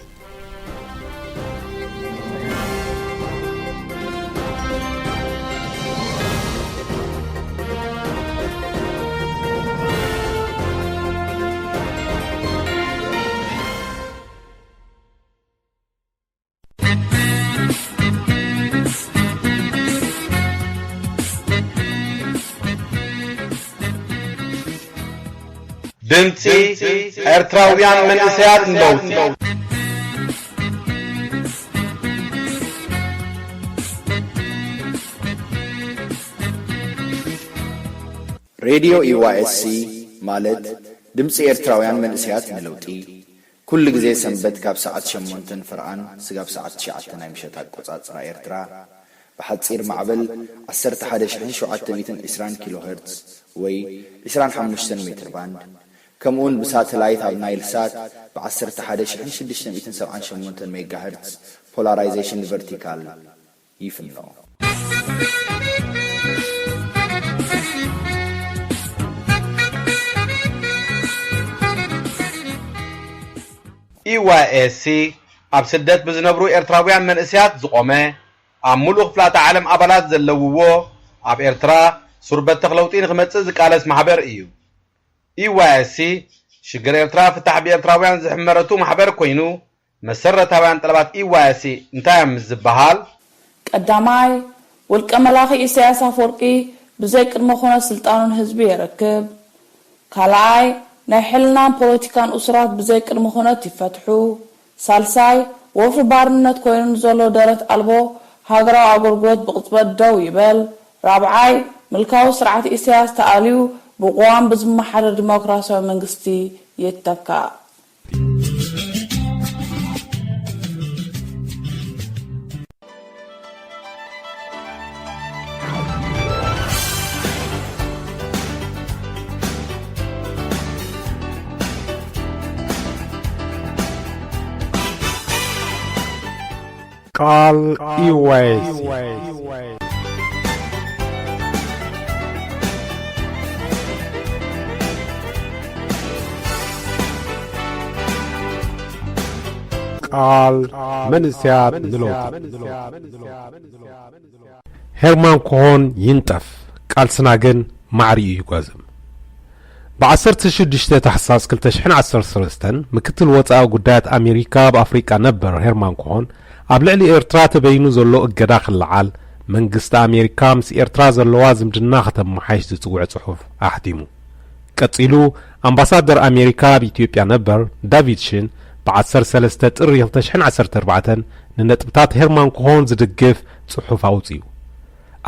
ድምፂ ኤርትራውያን መንእሰያት ንለውጢ። ሬድዮ ዩ ዋይ ኤስ ሲ ማለት ድምፂ ኤርትራውያን መንእሰያት ንለውጢ፣ ኩሉ ግዜ ሰንበት ካብ ሰዓት ሸሞንተ ንፍርቓን ስጋብ ሰዓት ትሽዓተ ናይ ምሸት ኣቆጻጽራ ኤርትራ፣ ብሓጺር ማዕበል ዓሰርተ ሓደ ሽሕን ሸውዓተ ሚእትን ዕስራን ኪሎ ሄርትዝ ወይ ዕስራን ሓሙሽተን ሜትር ባንድ፣ ከምኡውን ብሳተላይት ኣብ ናይል ሳት ብ ዓሰርተ ሓደ ሽሕን ሽዱሽተ ሚእትን ሰብዓን ሸሞንተን ሜጋ ሄርትዝ ፖላራይዜሽን ቨርቲካል ይፍኖ። ኢ ዋይ ኤስ ሲ ኣብ ስደት ብዝነብሩ ኤርትራውያን መንእሰያት ዝቖመ፣ ኣብ ምሉእ ክፍላተ ዓለም ኣባላት ዘለውዎ፣ ኣብ ኤርትራ ሱር በተኽ ለውጢ ንኽመጽእ ዝቃለስ ማሕበር እዩ። ኢ ዋይ ኤስ ሲ ሽግር ኤርትራ ፍታሕ ብኤርትራውያን ዝሕመረቱ ማሕበር ኮይኑ፣ መሰረታውያን ጠለባት ኢ ዋይ ኤስ ሲ እንታይ እዮም ምስ ዝበሃል? ቀዳማይ፣ ውልቀ መላኺ ኢሳያስ ኣፈወርቂ ብዘይ ቅድመ ኩነት ስልጣኑ ንህዝቢ የረክብ። ካልኣይ፣ ናይ ሕልናን ፖለቲካን እሱራት ብዘይ ቅድመ ኩነት ይፈትሑ። ሳልሳይ፣ ወፍሪ ባርነት ኮይኑ ንዘሎ ደረት ኣልቦ ሃገራዊ ኣገልግሎት ብቕጽበት ደው ይበል። ራብዓይ፣ ምልካዊ ስርዓት ኢሳያስ ተኣልዩ ብቅዋም ብዝመሓደር ዲሞክራሲያዊ መንግስቲ ይተካእ። ቃል ኢዋይሲ። ቃል መንእሰያት ንለውጢ። ሄርማን ኮሆን ይንጠፍ፣ ቃልስና ግን ማዕሪኡ ይጓዝም። ብ15 ታሕሳስ 2013 ምክትል ወጻኢ ጉዳያት ኣሜሪካ ኣብ ኣፍሪቃ ነበር ሄርማን ኮሆን ኣብ ልዕሊ ኤርትራ ተበይኑ ዘሎ እገዳ ክለዓል፣ መንግስቲ ኣሜሪካ ምስ ኤርትራ ዘለዋ ዝምድና ከተመሓይሽ ዝጽውዕ ጽሑፍ ኣሕቲሙ። ቀጺሉ ኣምባሳደር ኣሜሪካ ኣብ ኢትዮጵያ ነበር ዳቪድ ሽን ብ13 ጥሪ 2014 ንነጥብታት ሄርማን ኮሆን ዝድግፍ ጽሑፍ ኣውጺኡ።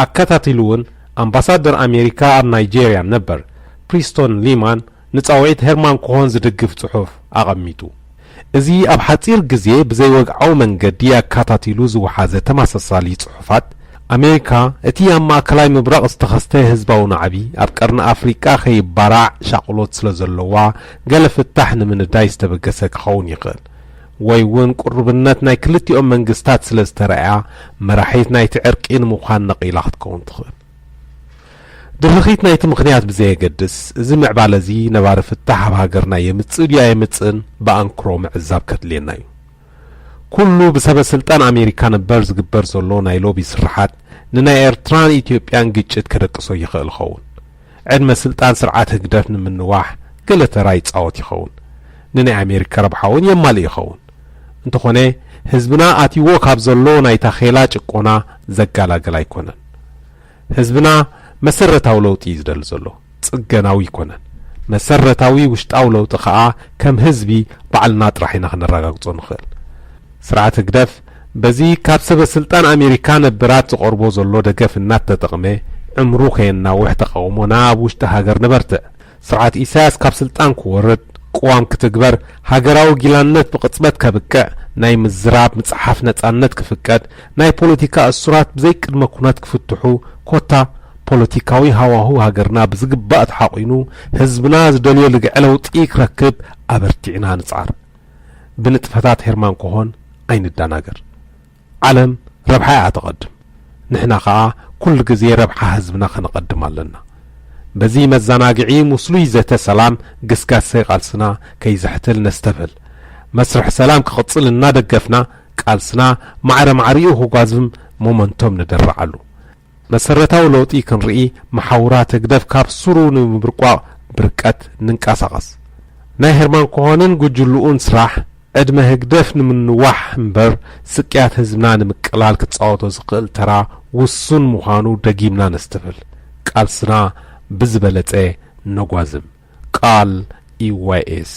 ኣከታቲሉ እውን ኣምባሳደር ኣሜሪካ ኣብ ናይጄርያ ነበር ፕሪስቶን ሊማን ንጻውዒት ሄርማን ኮሆን ዝድግፍ ጽሑፍ ኣቐሚጡ። እዚ ኣብ ሓጺር ግዜ ብዘይወግዓዊ መንገዲ ኣከታቲሉ ዝወሓዘ ተመሳሳሊ ጽሑፋት፣ ኣሜሪካ እቲ ኣብ ማእከላይ ምብራቕ ዝተኸስተ ህዝባዊ ናዕቢ ኣብ ቀርኒ ኣፍሪቃ ከይባራዕ ሻቕሎት ስለ ዘለዋ፣ ገለ ፍታሕ ንምንዳይ ዝተበገሰ ክኸውን ይኽእል። ወይ እውን ቅሩብነት ናይ ክልቲኦም መንግስታት ስለ ዝተረኣያ፣ መራሒት ናይቲ ዕርቂ ንምዃን ነቒላ ክትከውን ትኽእል። ድርኺት ናይቲ ምኽንያት ብዘየገድስ፣ እዚ ምዕባለ እዚ ነባሪ ፍታሕ ኣብ ሃገርና የምጽእ ድዩ ኣየምጽእን ብኣንክሮ ምዕዛብ ከድልየና እዩ። ኩሉ ብሰበ ስልጣን ኣሜሪካ ነበር ዝግበር ዘሎ ናይ ሎቢ ስርሓት ንናይ ኤርትራን ኢትዮጵያን ግጭት ከደቅሶ ይኽእል ይኸውን። ዕድመ ስልጣን ስርዓት ህግደፍ ንምንዋሕ ገለ ተራ ይጻወት ይኸውን። ንናይ ኣሜሪካ ረብሓ እውን የማልእ ይኸውን። እንተኾነ፣ ህዝብና ኣትይዎ ካብ ዘሎ ናይ ታኼላ ጭቆና ዘጋላግል ኣይኮነን። ህዝብና መሰረታዊ ለውጢ እዩ ዝደሊ ዘሎ፣ ጽገናዊ ኣይኮነን። መሰረታዊ ውሽጣዊ ለውጢ ከኣ ከም ህዝቢ ባዕልና ጥራሕ ኢና ክነረጋግጾ ንኽእል። ስርዓት ህግደፍ በዚ ካብ ሰበ ስልጣን ኣሜሪካ ነብራት ዝቐርቦ ዘሎ ደገፍ እናተጠቕመ ዕምሩ ከየናውሕ ተቓውሞና ኣብ ውሽጢ ሃገር ነበርትዕ። ስርዓት ኢሳያስ ካብ ስልጣን ክወርድ፣ ቅዋም ክትግበር፣ ሃገራዊ ጊላነት ብቕጽበት ከብቅዕ፣ ናይ ምዝራብ ምጽሓፍ ነጻነት ክፍቀድ፣ ናይ ፖለቲካ እሱራት ብዘይ ቅድመ ኩነት ክፍትሑ፣ ኮታ ፖለቲካዊ ሃዋሁ ሃገርና ብዝግባእ ተሓቒኑ፣ ህዝብና ዝደልዮ ልግዐ ለውጢ ክረክብ ኣበርቲዕና ንጽዓር። ብንጥፈታት ሄርማን ኮሆን ኣይንደናገር። ዓለም ረብሓ እያ ተቐድም። ንሕና ኸኣ ኩሉ ግዜ ረብሓ ህዝብና ከነቐድም ኣለና። በዚ መዘናግዒ ምስሉይ ዘተ ሰላም ግስጋሴ ቃልስና ከይዝሕትል ነስተብህል። መስርሕ ሰላም ክቕጽል እናደገፍና፣ ቃልስና ማዕረ ማዕሪኡ ክጓዝም ሞመንቶም ንደርዓሉ። መሰረታዊ ለውጢ ክንርኢ፣ መሓውራት ህግደፍ ካብ ሱሩ ንምብርቋቕ ብርቀት ንንቀሳቐስ። ናይ ሄርማን ኮሆንን ጉጅልኡን ስራሕ፣ ዕድመ ህግደፍ ንምንዋሕ እምበር፣ ስቅያት ህዝብና ንምቅላል ክጻወቶ ዝኽእል ተራ ውሱን ምዃኑ ደጊምና ነስተብህል። ቃልስና ብዝበለጸ ነጓዝም። ቃል ኢዋይኤሲ።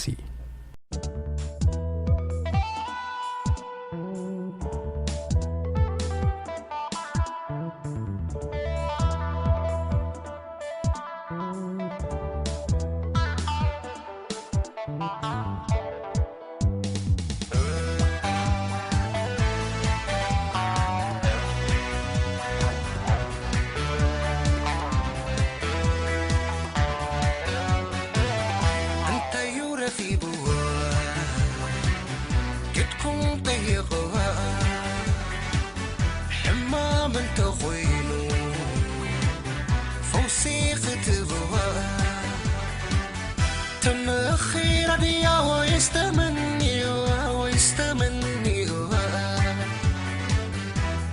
እንተዩ ረኺብዋ፣ ግድኩም ጠይቕዋ። ሕማም እንተኾይኑ፣ ፈውሲ ክትብዋ። ተመኺራ ድያ ወይስ ተመንይዋ፣ ወይስ ተመንይዋ?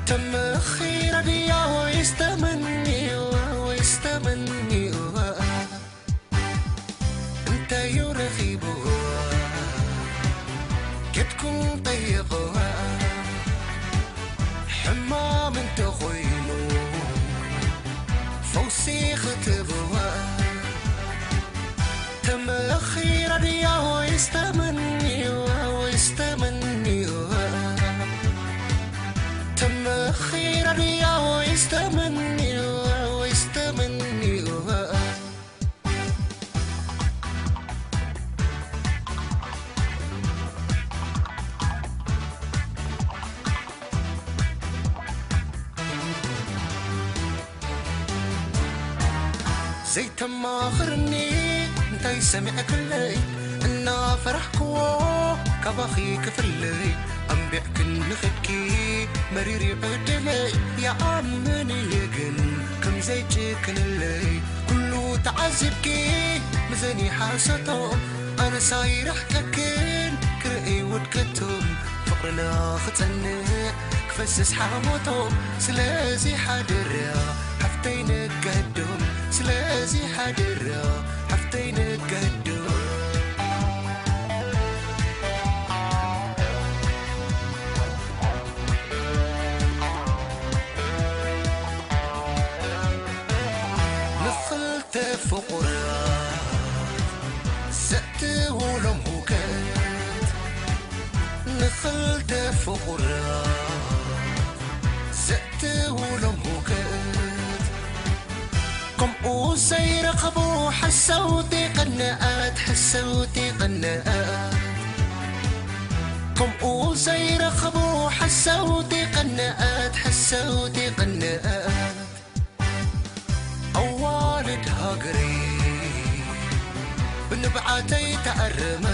ተመኺራ ድያ ወይስ ተመንይዋ፣ ወይስ ተመንይዋ? እንተዩ ረኺብዋ፣ ኬድኩም ጠይቕዋ። ሕማም እንተኾይኑ፣ ፈውሲ ክትብዋ። ተመኺራ ዘይተማኽርኒ እንታይ ሰሚዕክለይ? እናፈራሕክዎ ካባኺ ክፍለይ። ኣንቢዕክኒ ኸድኪ መሪር እዩ ዕድለይ። ይኣምን እየ ግን ከም ዘይጭክንለይ። ኩሉ ተዓዚብኪ ምዘኒ ሓሰቶ ኣነሳ ይርሕቀክን ክርኢ ውድቀቶም ፍቕርና ክጸንዕ ክፈስስ ሓሞቶ። ስለዚ ሓደራ ሓፍተይ ንገዶም፣ ስለዚ ሓደራ ሓፍተይ ንገዶም። ንኽልተ ፍቑራት ዘእትውሎም ሁከት፣ ንኽልተ ፍቑራት ዘእትውሎም ሁከት፣ ከምኡ ዘይረኸቡ ሓሰውቲ ቅንኣት፣ ሓሰውቲ ቅንኣት፣ ከምኡ ዘይረኸቡ ሓሰውቲ ቅንኣት፣ ሓሰውቲ ቅንኣት። ኣዋልድ ሃገረይ ብንብዓተይ ተኣረመ።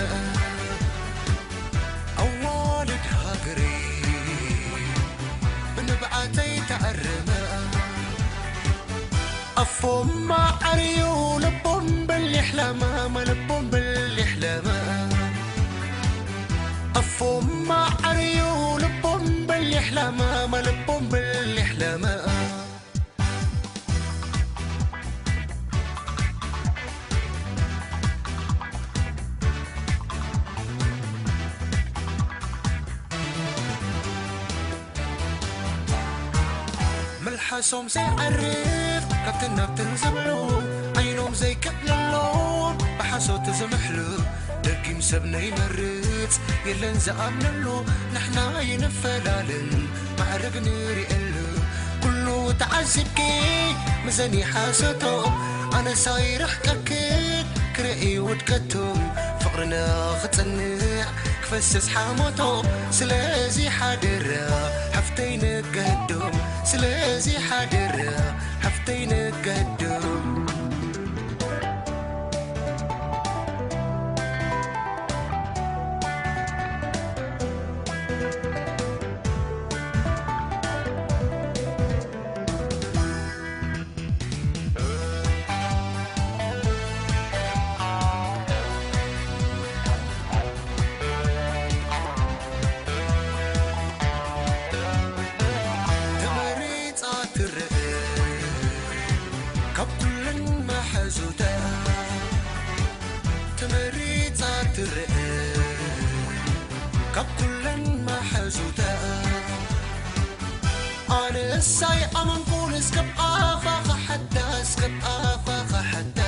ኣዋልድ ሃገረይ ብንብዓተይ ተኣረመ። ኣፎም ማዓርዩ ልቦም በሊሕ ላማ፣ ልቦም በሊሕ ላማ። ኣፎም ማዓርዩ ልቦም በሊሕ ላማ፣ ልቦም በሊሕ ላማ። መልሓሶም ዘይዓርፍ ካብትን ናብትን ዝብሉ፣ ዓይኖም ዘይከድነሎም ብሓሶት ዝምሕሉ፣ ደጊም ሰብ ነይመርጽ የለን ዝኣምነሉ። ንሕና ይንፈላለን ማዕርግ ንርእየሉ። ኩሉ ተዓዚብኪ ምዘኒ ሓሶቶም ኣነሳ ይርሕቀክን ክርኢ ውድቀቶም ፍቕርና ክጽንዕ ክፈስስ ሓሞቶም። ስለዚ ሓደራ ሓፍተይ ንገዶም፣ ስለዚ ሓደራ ሓፍተይ ንገዶም። ተመሪጻ ትረአ ካብ ኩለን መሓዙታ፣ ተመሪጻ ትረአ ካብ ኩለን መሓዙታ። ኣነሳይ ኣመንኩን እስከብ ኣፋ ኸሓታ፣ እስከብ ኣፋ ኸሓታ።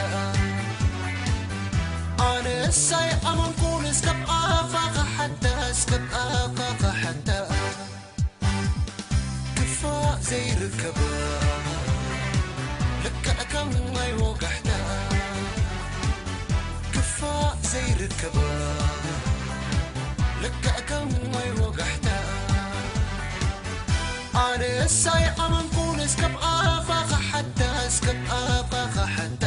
ኣነሳይ ኣመንኩን እስከብ ኣፋ ኸሓታ፣ እስከብ ኣፋ ኸሓታ። ክፋእ ዘይርከባ ልክዕ ከም ማይ ወጋሕታ። ክፋእ ዘይርከባ ልክዕ ከም ማይ ወጋሕታ። ኣነሳይ ኣመንኩን እስከብ ኣፋ ኸሓታ፣ እስከብ ኣፋ ኸሓታ።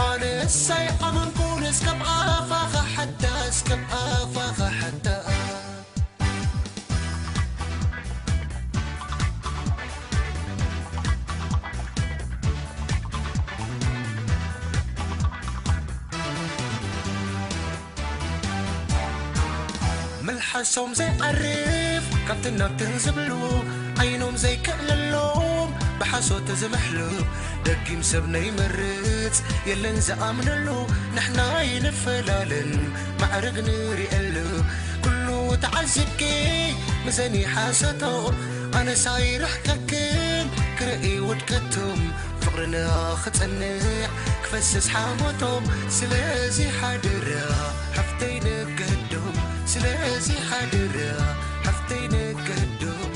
ኣነሳይ ኣመንኩን እስከብ ኣፋ ኸሓታ፣ እስከብ ኣፋ ኸሓታ። መልሓሶም ዘይዓርፍ ካብትን ናብትን ዝብሉ፣ ዓይኖም ዘይከእለሎም ብሓሶት ዝምሕሉ፣ ደጊም ሰብ ነይመርጽ የለን ዝኣምነሉ። ንሕና ይንፈላለን ማዕርግ ንርእየሉ። ኩሉ ተዓዚብኪ ምዘኒ ሓሶቶም ኣነሳ ይርሕቀክን ክርኢ ውድቀቶም ፍቕርና ክጸንዕ ክፈስስ ሓሞቶም። ስለዚ ሓደራ ሓፍተይ ንገዶም፣ ስለዚ ሓደራ ሓፍተይ ንገዶም።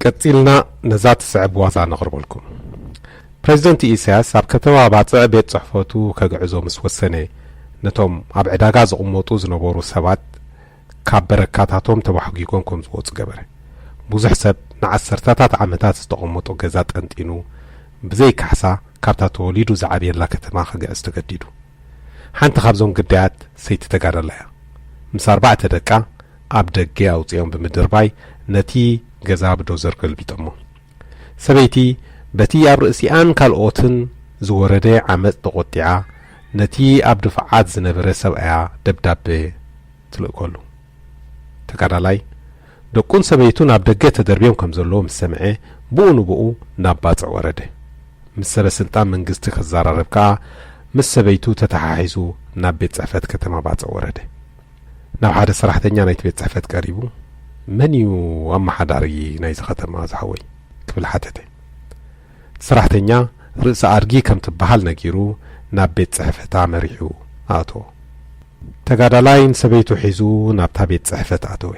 ቀጺልና ነዛ ትስዕብ ዋዛ ነቕርበልኩም። ፕሬዚደንት ኢሳያስ ኣብ ከተማ ባጽዕ ቤት ጽሕፈቱ ከግዕዞ ምስ ወሰነ፣ ነቶም ኣብ ዕዳጋ ዝቕመጡ ዝነበሩ ሰባት ካብ በረካታቶም ተባሕጒጎም ከም ዝወጹ ገበረ። ብዙሕ ሰብ ንዓሰርታታት ዓመታት ዝተቐመጦ ገዛ ጠንጢኑ፣ ብዘይ ካሕሳ ካብታ ተወሊዱ ዝዓብየላ ከተማ ክግዕዝ ተገዲዱ። ሓንቲ ካብዞም ግዳያት ሰይቲ ተጋዳላይ እያ። ምስ ኣርባዕተ ደቃ ኣብ ደገ ኣውጺኦም ብምድርባይ ነቲ ገዛ ብዶዘር ገልቢጦሞ። ሰበይቲ በቲ ኣብ ርእሲኣን ካልኦትን ዝወረደ ዓመጽ ተቖጢዓ፣ ነቲ ኣብ ድፋዓት ዝነበረ ሰብኣያ ደብዳበ ትልእከሉ። ተጋዳላይ ደቁን ሰበይቱን ኣብ ደገ ተደርብዮም ከም ዘለዉ ምስ ሰምዐ፣ ብኡ ንብኡ ናብ ባጽዕ ወረደ። ምስ ሰበ ስልጣን መንግስቲ ክዘራረብ ከኣ ምስ ሰበይቱ ተተሓሒዙ ናብ ቤት ጽሕፈት ከተማ ባጽዕ ወረደ። ናብ ሓደ ሰራሕተኛ ናይቲ ቤት ጽሕፈት ቀሪቡ፣ "መን እዩ ኣመሓዳሪ ናይዚ ከተማ ዝሓወይ?" ክብል ሓተተ። እቲ ሰራሕተኛ ርእሲ ኣድጊ ከም ትበሃል ነጊሩ ናብ ቤት ጽሕፈታ መሪሑ ኣእተዎ። ተጋዳላይ ንሰበይቱ ሒዙ ናብታ ቤት ጽሕፈት ኣተወ።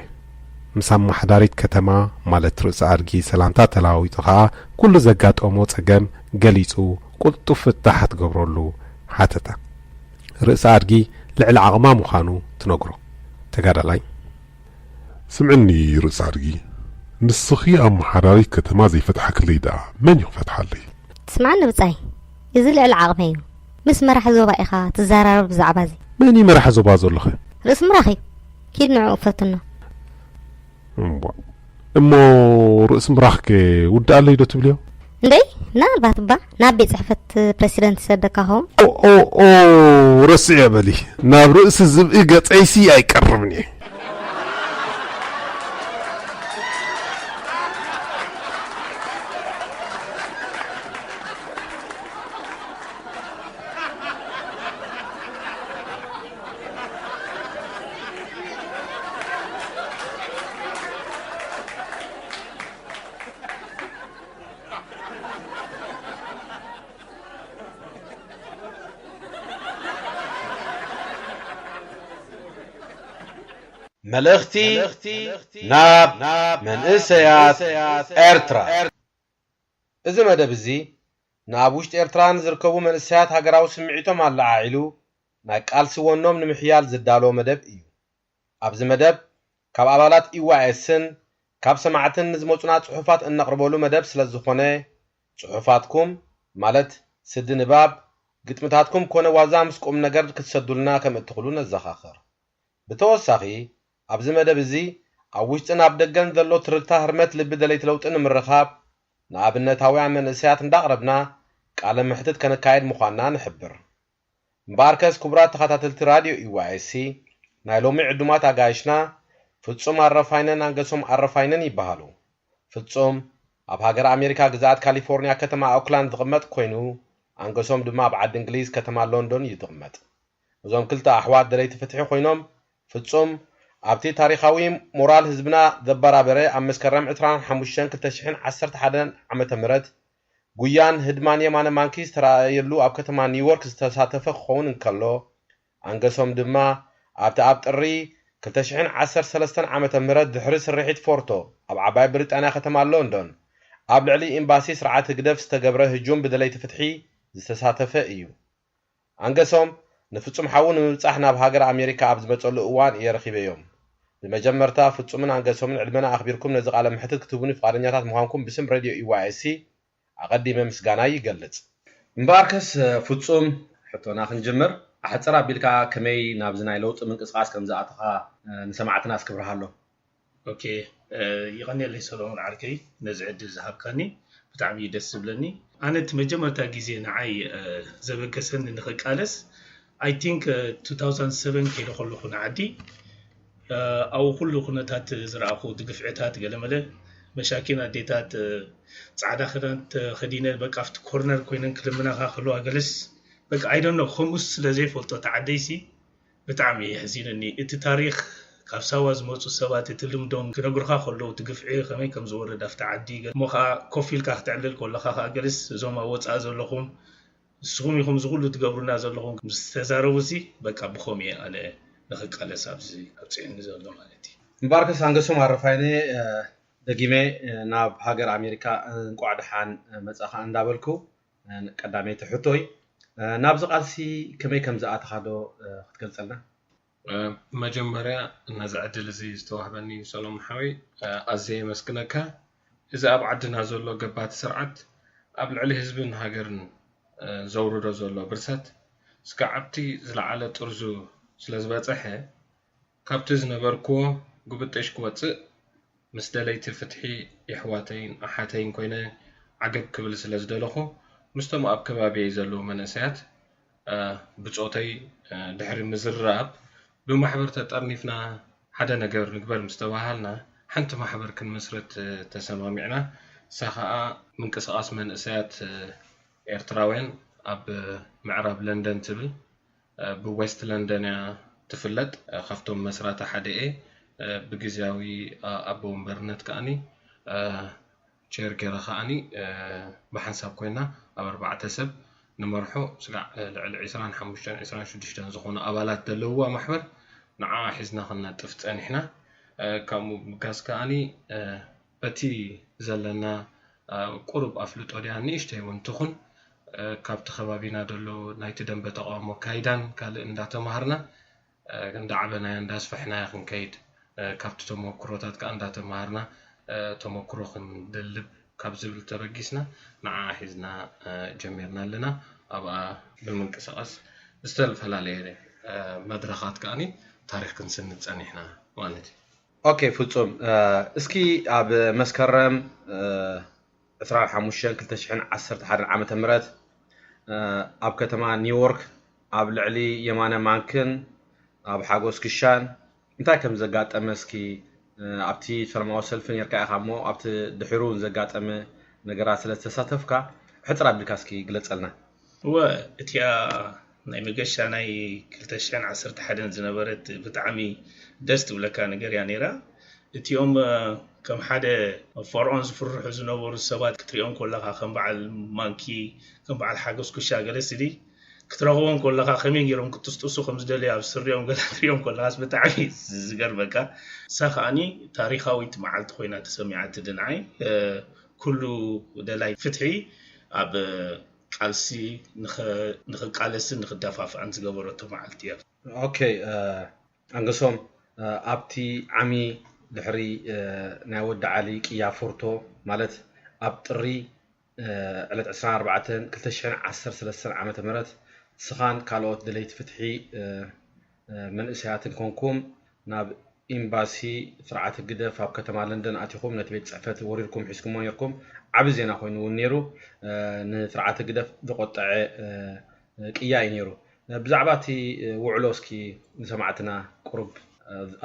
ምስ ኣመሓዳሪት ከተማ ማለት ርእሲ ኣድጊ ሰላምታ ተለዋዊጡ ኸኣ ኩሉ ዘጋጠሞ ጸገም ገሊጹ ቅልጡፍ ፍታሕ ክትገብረሉ ሓተታ። ርእሲ ኣድጊ ልዕሊ ዓቕማ ምዃኑ ትነግሮ። ተጋዳላይ፣ "ስምዕኒ ርእሲ ኣድጊ፣ ንስኺ ኣመሓዳሪት ከተማ ዘይፈትሓክለይ ደኣ መን እዩ ክፈትሓለይ?" "ስምዓኒ ብጻይ፣ እዚ ልዕሊ ዓቕመይ እዩ። ምስ መራሒ ዞባ ኢኻ ትዘራረብ ብዛዕባ እዚ." "መን እዩ መራሒ ዞባ ዘሎኸ?" "ርእሲ ምራኽ እዩ። ኪድ ንዕኡ ፈትኖ." "እምቧ፣ እሞ ርእሲ ምራኽከ ውድኣለይ ዶ ትብልዮ?" "እንደይ፣ ምናልባት እባ ናብ ቤት ጽሕፈት ፕረሲደንት ይሰደካ ኸውን?" "ኦ፣ ኦ፣ ኦ፣ ረሲዐ በሊ። ናብ ርእሲ ዝብኢ ገጸይሲ ኣይቀርብን እየ።" መልእኽቲ ናብ መንእሰያት ኤርትራ። እዚ መደብ እዚ ንኣብ ውሽጢ ኤርትራ ንዝርከቡ መንእሰያት ሃገራዊ ስምዒቶም ኣለዓዒሉ ናይ ቃልሲ ወኖም ንምሕያል ዝዳሎ መደብ እዩ። ኣብዚ መደብ ካብ ኣባላት ኢዋኤስን ካብ ሰማዕትን ንዝመጹና ጽሑፋት እነቕርበሉ መደብ ስለ ዝኾነ፣ ጽሑፋትኩም ማለት ስዲ ንባብ፣ ግጥምታትኩም ኮነ ዋዛ ምስ ቁም ነገር ክትሰዱልና ከም እትኽእሉ ነዘኻኽር። ብተወሳኺ፣ ኣብዚ መደብ እዚ ኣብ ውሽጥን ኣብ ደገን ዘሎ ትርግታ ህርመት ልቢ ደለይቲ ለውጢ ንምርኻብ፣ ንኣብነታውያን መንእሰያት እንዳቕረብና ቃለ መሕትት ከነካየድ ምዃንና ንሕብር። እምበኣርከስ ክቡራት ተኸታተልቲ ራድዮ ኢዋኤስሲ፣ ናይ ሎሚ ዕዱማት ኣጋይሽና ፍጹም ኣረፋይነን ኣንገሶም ኣረፋይነን ይበሃሉ። ፍጹም ኣብ ሃገር ኣሜሪካ ግዝኣት ካሊፎርኒያ ከተማ ኦክላንድ ዝቕመጥ ኮይኑ፣ ኣንገሶም ድማ ኣብ ዓዲ እንግሊዝ ከተማ ሎንዶን እዩ ዝቕመጥ። እዞም ክልተ ኣሕዋት ደለይቲ ፍትሒ ኮይኖም፣ ፍጹም ኣብቲ ታሪኻዊ ሞራል ህዝብና ዘበራበረ ኣብ መስከረም ዕስራን ሓሙሽተን ክልተ ሽሕን ዓሰርተ ሓደን ዓመተ ምህረት ጉያን ህድማን የማነ ማንኪ ዝተራእየሉ ኣብ ከተማ ኒውዮርክ ዝተሳተፈ ክኸውን እንከሎ፣ ኣንገሶም ድማ ኣብቲ ኣብ ጥሪ ክልተ ሽሕን ዓሰርተ ሰለስተን ዓመተ ምህረት ድሕሪ ስርሒት ፎርቶ ኣብ ዓባይ ብሪጣንያ ከተማ ሎንዶን ኣብ ልዕሊ ኤምባሲ ስርዓት ህግደፍ ዝተገብረ ህጁም ብደለይቲ ፍትሒ ዝተሳተፈ እዩ። ኣንገሶም ንፍጹም ሓዉ ንምብጻሕ ናብ ሃገር ኣሜሪካ ኣብ ዝመጸሉ እዋን እየ ረኺበዮም። ብመጀመርታ ፍጹምን ኣንገሶምን ዕድመና ኣኽቢርኩም ነዚ ቃለ መሕትት ክትህቡኒ ፍቓደኛታት ምዃንኩም ብስም ሬድዮ ኢዋኤስሲ ኣቐዲመ ምስጋናይ ይገልጽ። እምበኣርከስ ፍጹም፣ ሕቶና ክንጅምር፣ ኣሕጽር ኣቢልካ ከመይ ናብዚ ናይ ለውጢ ምንቅስቓስ ከም ዝኣተኻ ንሰማዕትና እስኪ ብርሃሎም። ኦኬ፣ እ፣ ይቐንየለይ ሰሎሞን ዓርከይ፣ ነዚ ዕድል ዝሃብካኒ ብጣዕሚ እዩ ደስ ዝብለኒ። ኣነ እቲ መጀመርታ ግዜ ንዓይ፣ እ፣ ዘበገሰኒ ንኽቃለስ፣ I think፣ እ፣ two thousand seven ከይደ ከለኹ ንዓዲ፣ እ፣ ኣብኡ ኩሉ ኩነታት ዝረኣኹ፣ እቲ ግፍዕታት፣ ገለመለ መሻኪን ኣዴታት፣ እ፣ ጻዕዳ ክዳን ተኸዲነን በቃ ኣብቲ ኮርነር ኮይነን ክልምናኻ ከለዋ ገለስ፣ በቃ I don't know፣ ከምኡ ስለ ዘይፈልጦ እቲ ዓደይሲ፣ ብጣዕሚ እዩ የሕዚነኒ። እቲ ታሪኽ ካብ ሳዋ ዝመጹ ሰባት እቲ ልምዶም ክነግሩኻ ከለዉ እቲ ግፍዒ ከመይ ከም ዝወርድ ኣብቲ ዓዲ ገ-፣ እሞ ኸኣ ኮፍ ኢልካ ክተዕልል ከለኻ ኸኣ ገለስ እዞም ኣብ ወጻኢ ዘለኹም ንስኹም ኢኹም እዚ ኩሉ ትገብሩና ዘለኹም ምስ ተዛረቡሲ በቃ ብኸምኡ እየ ኣነ ንኽቃለስ ኣብዚ ኣብጺሑኒ ዘሎ ማለት እዩ። እምበኣርከስ ኣንገሶም ኣረፋይነ፣ እ፣ ደጊመ፣ እ፣ ናብ ሃገር ኣሜሪካ እንቋዕ ደሓን፣ እ፣ መጻኻ እንዳበልኩ፣ ቀዳመይቲ ሕቶይ ናብዚ ቃልሲ ከመይ ከም ዝኣተኻዶ ክትገልጸልና? መጀመርያ ነዚ ዕድል እዚ ዝተዋህበኒ ሰሎሞን ሓወይ ኣዝየ የመስግነካ። እዚ ኣብ ዓድና ዘሎ ገባቲ ስርዓት ኣብ ልዕሊ ህዝብን ሃገርን ዘውርዶ ዘሎ ብርሰት ስጋዕ ኣብቲ ዝለዓለ ጥርዙ ስለ ዝበፀሐ ካብቲ ዝነበርክዎ ጉብጥሽ ክወፅእ ምስ ደለይቲ ፍትሒ የሕዋተይን ኣሓተይን ኮይነ ዓገብ ክብል ስለ ዝደለኹ ምስቶም ኣብ ከባቢየይ ዘለዉ መንእሰያት ብጾተይ ድሕሪ ምዝርራብ ብማሕበር ተጠርኒፍና ሓደ ነገር ንግበር ምስ ተባሃልና ሓንቲ ማሕበር ክንምስርት ተሰማሚዕና። እሳ ኸኣ ምንቅስቓስ መንእሰያት ኤርትራውያን ኣብ ምዕራብ ለንደን ትብል ብዌስት ለንደን እያ ትፍለጥ። ካብቶም መስራቲ ሓደ እየ። ብግዝያዊ ኣቦ ወንበርነት ከኣኒ ቸር ገይረ ከኣኒ ብሓንሳብ ኮይና ኣብ ኣርባዕተ ሰብ ንመርሖ ስጋዕ ልዕሊ ዕስራን ሓሙሽተን ዕስራን ሽዱሽተን ዝኾኑ ኣባላት ዘለውዋ ማሕበር ንዓ ሒዝና ክነጥፍ ጸኒሕና። ካብኡ ብምጋስ ከኣኒ በቲ ዘለና ቁሩብ ኣፍልጦ ድያ ንእሽተይ እውን ትኹን ካብቲ ከባቢና ዘሎ ናይቲ ደንበ ተቃውሞ ካይዳን ካልእ እንዳተማሃርና እንዳዓበናያ እንዳስፈሕናያ ክንከይድ ካብቲ ተመክሮታት ከዓ እንዳተማሃርና ተመክሮ ክንድልብ ካብ ዝብል ተበጊስና ንዓ ሒዝና ጀሚርና ኣለና። ኣብኣ ብምንቅስቃስ ዝተፈላለየ መድረኻት ከዓኒ ታሪክ ክንስንድ ፀኒሕና ማለት እዩ። ኦኬ ፍጹም፣ እስኪ ኣብ መስከረም ዕስራን ሓሙሽተን ክልተ ሽሕን ዓሰርተ ሓደን ዓመተ ምህረት ኣብ ከተማ ኒውዮርክ ኣብ ልዕሊ የማነ ማንክን ኣብ ሓጎስ ክሻን እንታይ ከም ዘጋጠመ እስኪ ኣብቲ ሰላማዊ ሰልፊ ነርካ ኢኻ እሞ ኣብቲ ድሕሩ ዘጋጠመ ነገራት ስለ ዝተሳተፍካ ሕጽር ኣቢልካ እስኪ ግለጸልና። እወ እቲኣ ናይ መገሻ ናይ ክልተ ሽሕን ዓሰርተ ሓደን ዝነበረት ብጣዕሚ ደስ ትብለካ ነገር እያ ነይራ። እቲኦም ከም ሓደ ፈርዖን ዝፍርሑ ዝነበሩ ሰባት ክትሪኦም ከለኻ ከም በዓል ማንኪ ከም በዓል ሓጎስ ኩሻ ገለ ስዲ ክትረኽቦም ከለኻ ከመይ ገይሮም ክጥስጥሱ ከም ዝደልዩ ኣብ ስሪኦም ገለ ክትሪኦም ከለኻስ ብጣዕሚ እዩ ዝገርመካ። እሳ ከኣኒ ታሪኻዊት መዓልቲ ኮይና ተሰሚዓትኒ ንዓይ። ኩሉ ደላይ ፍትሒ ኣብ ቃልሲ ንኽቃለስን ንኽደፋፍኣን ዝገበረቶ መዓልቲ እያ። ኦኬ ኣንገሶም ኣብቲ ዓሚ ድሕሪ ናይ ወዲ ዓሊ ቅያ ፎርቶ ማለት ኣብ ጥሪ ዕለት ዕስራን ኣርባዕተን ክልተ ሽሕን ዓሰርተ ሰለስተን ዓመተ ምህረት ንስኻን ካልኦት ደለይቲ ፍትሒ መንእሰያትን ኮንኩም ናብ ኢምባሲ ስርዓት ህግደፍ ኣብ ከተማ ለንደን ኣቲኹም ነቲ ቤት ጽሕፈት ወሪርኩም ሒዝኩሞ ነርኩም። ዓቢ ዜና ኮይኑ እውን ነይሩ። ንስርዓት ህግደፍ ዘቆጠዐ ቅያ እዩ ነይሩ። ብዛዕባ እቲ ውዕሎ እስኪ ንሰማዕትና ቁሩብ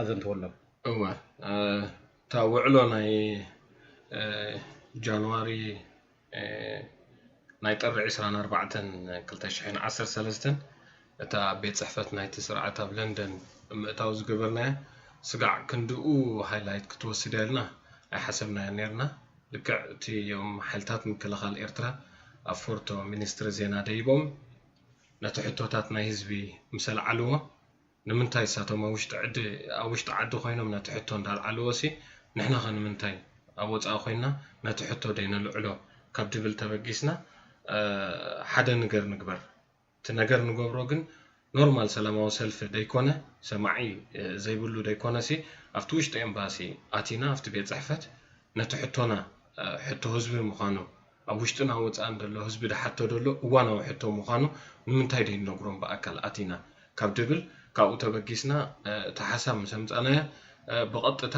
ኣዘንትወሎም። እወ እታ ውዕሎ ናይ ጃንዋሪ ናይ ጥሪ ዕስራን ኣርባዕተን ክልተ ሽሕን ዓሰርተ ሰለስተን እታ ቤት ጽሕፈት ናይቲ ስርዓት ኣብ ለንደን ምእታው ዝገበርናያ ስጋዕ ክንድኡ ሃይላይት ክትወስድ እያ ኢልና ኣይሓሰብናያ ነርና። ልክዕ እቲ ዮም ሓይልታት ምክልኻል ኤርትራ ኣብ ፎርቶ ሚኒስትሪ ዜና ደይቦም ነቲ ሕቶታት ናይ ህዝቢ ምስ ኣልዓልዎ ንምንታይ እሳቶም ኣብ ውሽጢ ዓዲ ኣብ ውሽጢ ዓዲ ኮይኖም ነቲ ሕቶ እንዳልዓልዎ ሲ ንሕና ከ ንምንታይ ኣብ ወፃኢ ኮይንና ነቲ ሕቶ ደይነልዕሎ ካብ ድብል ተበጊስና ሓደ ነገር ንግበር። እቲ ነገር ንገብሮ ግን ኖርማል ሰላማዊ ሰልፊ ደይኮነ ሰማዒ ዘይብሉ ደይኮነ ሲ ኣብቲ ውሽጢ ኤምባሲ ኣቲና ኣብቲ ቤት ፅሕፈት ነቲ ሕቶና ሕቶ ህዝቢ ምዃኑ ኣብ ውሽጥን ኣብ ወፃእን ዘሎ ህዝቢ ድሓቶ ዘሎ እዋናዊ ሕቶ ምዃኑ ንምንታይ ደይንነግሮም ብኣካል ኣቲና ካብ ድብል ካብኡ ተበጊስና እቲ ሓሳብ ምስ ኣምፃናዮ ብቐጥታ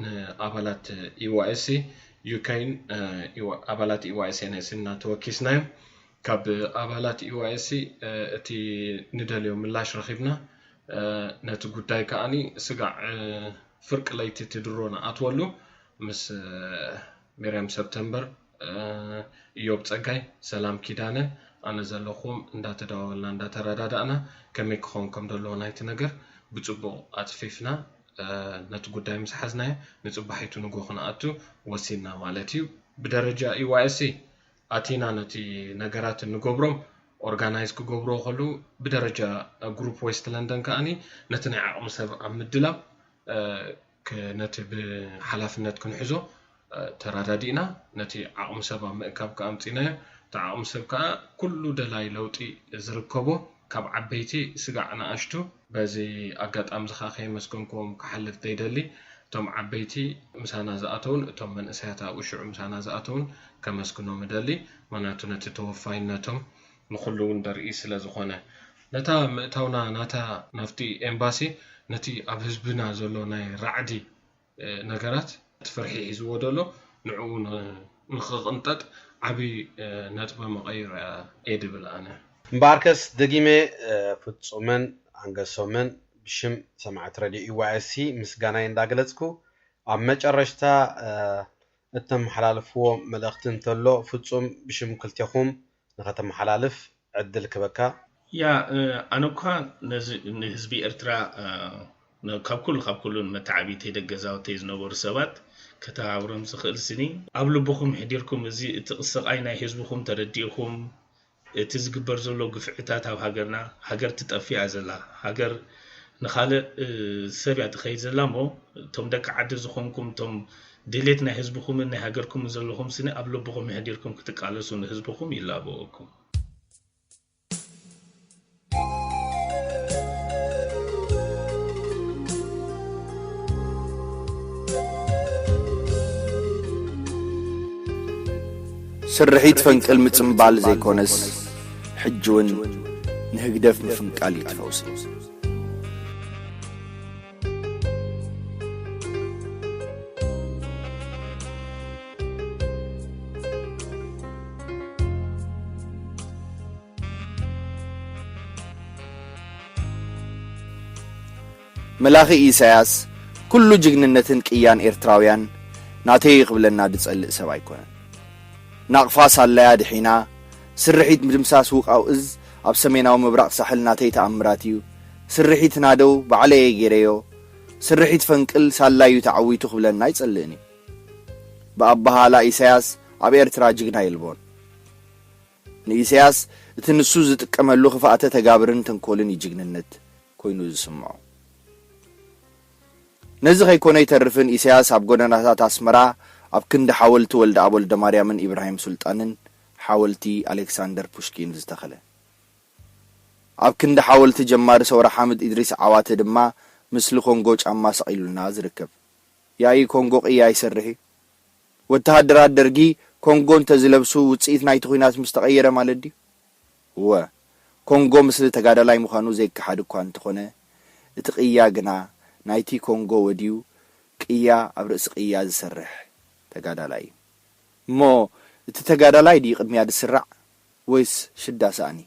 ንኣባላት EYSC UKን ኣባላት EYSNS እና ተወኪስናዮም። ካብ ኣባላት EYSC እቲ ንደልዮ ምላሽ ረኺብና ነቲ ጉዳይ ከዓኒ ስጋዕ ፍርቂ ለይቲ እቲ ድሮ ንኣትወሉ ምስ ሚርያም ሰብተምበር፣ እዮብ ጸጋይ፣ ሰላም ኪዳነ፣ ኣነ ዘለኹም እንዳተደዋወልና እንዳተረዳዳእና ከመይ ክኸውን ከም ዘለዎ ናይቲ ነገር ብጽቡቕ ኣጽፊፍና ነቲ ጉዳይ ምስ ሓዝናዮ ንጽባሒቱ ንጎ ክንኣቱ ወሲንና ማለት እዩ። ብደረጃ EYSC ኣቲና ነቲ ነገራት እንገብሮም ኦርጋናይዝ ክገብርዎ ከለዉ ብደረጃ ግሩፕ ዌስት ለንደን ከኣኒ ነቲ ናይ ዓቕሚ ሰብ ኣብ ምድላው ነቲ ብሓላፍነት ክንሕዞ ተራዳዲእና ነቲ ዓቕሚ ሰብ ኣብ ምእካብ ከኣምፂናዮ እቲ ዓቕሚ ሰብ ከኣ ኩሉ ደላይ ለውጢ ዝርከቦ ካብ ዓበይቲ ስጋዕ ንኣሽቱ። በዚ ኣጋጣሚ እዚ ከኣ ከየመስገንክዎም ክሓልፍ ዘይደሊ፣ እቶም ዓበይቲ ምሳና ዝኣተውን እቶም መንእሰያት ኣብኡ ሽዑ ምሳና ዝኣተውን ከመስግኖም እደሊ። ምኽንያቱ ነቲ ተወፋይነቶም ንኹሉ እውን ደርኢ ስለ ዝኾነ። ነታ ምእታውና ናታ ናብቲ ኤምባሲ ነቲ ኣብ ህዝብና ዘሎ ናይ ራዕዲ ነገራት እቲ ፍርሒ ሒዝዎ ዘሎ ንዕኡ ንኽቕንጠጥ ዓብዪ ነጥበ መቐይሮ እየ ድብል ኣነ። እምበኣርከስ ደጊመ ፍጹምን ኣንገሶምን ብሽም ሰማዕቲ ረድዮ ኢዋኤስሲ ምስጋናይ እንዳገለጽኩ፣ ኣብ መጨረሽታ እተመሓላልፍዎ መልእኽቲ እንተሎ ፍጹም ብሽም ክልቴኹም ንኸተመሓላልፍ ዕድል ክበካ። ያ፣ ኣነ እኳ ነዚ ንህዝቢ ኤርትራ ካብ ኩሉ ካብ ኩሉ ንመተዓቢተይ ደገ ዛውተይ ዝነበሩ ሰባት ከተባብሮም ዝኽእል ስኒ ኣብ ልብኹም ሕዲርኩም፣ እዚ እቲ ስቓይ ናይ ህዝብኹም ተረዲእኹም፣ እቲ ዝግበር ዘሎ ግፍዕታት ኣብ ሃገርና፣ ሃገር ትጠፍእ እያ ዘላ። ሃገር ንኻልእ ሰብ እያ ትኸይድ ዘላ እሞ፣ እቶም ደቂ ዓዲ ዝኾንኩም፣ እቶም ድሌት ናይ ህዝብኹምን ናይ ሃገርኩምን ዘለኹም ስኒ ኣብ ልብኹም ሕዲርኩም ክትቃለሱ ንህዝብኹም ይላበወኩም። ስርሒት ፈንቅል ምጽምባል ዘይኮነስ፣ ሕጂ እውን ንህግደፍ ምፍንቃል እዩ እቲ ፈውሲ። መላኺ ኢሳያስ ኩሉ ጅግንነትን ቅያን ኤርትራውያን ናተይ ክብለና ድጸልእ ሰብ ኣይኮነን። ናቕፋ ሳላያ ድሒና፣ ስርሒት ምድምሳስ ውቃው እዝ ኣብ ሰሜናዊ ምብራቕ ሳሕል ናተይ ተኣምራት እዩ፣ ስርሒት ናደው ባዕለየ ገይረዮ፣ ስርሒት ፈንቅል ሳላዩ ተዓዊቱ ክብለና ኣይጸልእን እዩ። ብኣበሃህላ ኢሳያስ ኣብ ኤርትራ ጅግና የልቦን። ንኢሳያስ እቲ ንሱ ዝጥቀመሉ ክፍኣተ ተጋብርን ተንኮልን እዩ ጅግንነት ኮይኑ ዝስምዖ። ነዚ ከይኮነ ኣይተርፍን ኢሳያስ ኣብ ጎደናታት ኣስመራ ኣብ ክንዲ ሓወልቲ ወልደኣብ ወልደማርያምን ኢብራሂም ሱልጣንን ሓወልቲ ኣሌክሳንደር ፑሽኪን ዝተኸለ። ኣብ ክንዲ ሓወልቲ ጀማሪ ሰውራ ሓምድ ኢድሪስ ዓዋተ ድማ ምስሊ ኮንጎ ጫማ ሰቒሉልና ዝርከብ። ያኢ ኮንጎ ቅያ ይሰርሕ እዩ። ወተሃደራት ደርጊ ኮንጎ እንተዝለብሱ ውጽኢት ናይቲ ኲናት ምስ ተቐየረ ማለት ድዩ? እወ፣ ኮንጎ ምስሊ ተጋዳላይ ምዃኑ ዘይከሓድ እኳ እንተኾነ፣ እቲ ቅያ ግና ናይቲ ኮንጎ ወድዩ ቅያ ኣብ ርእሲ ቅያ ዝሰርሕ ተጋዳላይ እዩ። እሞ እቲ ተጋዳላይ ድዩ ቅድሚያ ዝስራዕ ወይስ ሽዳ ሳእኒ?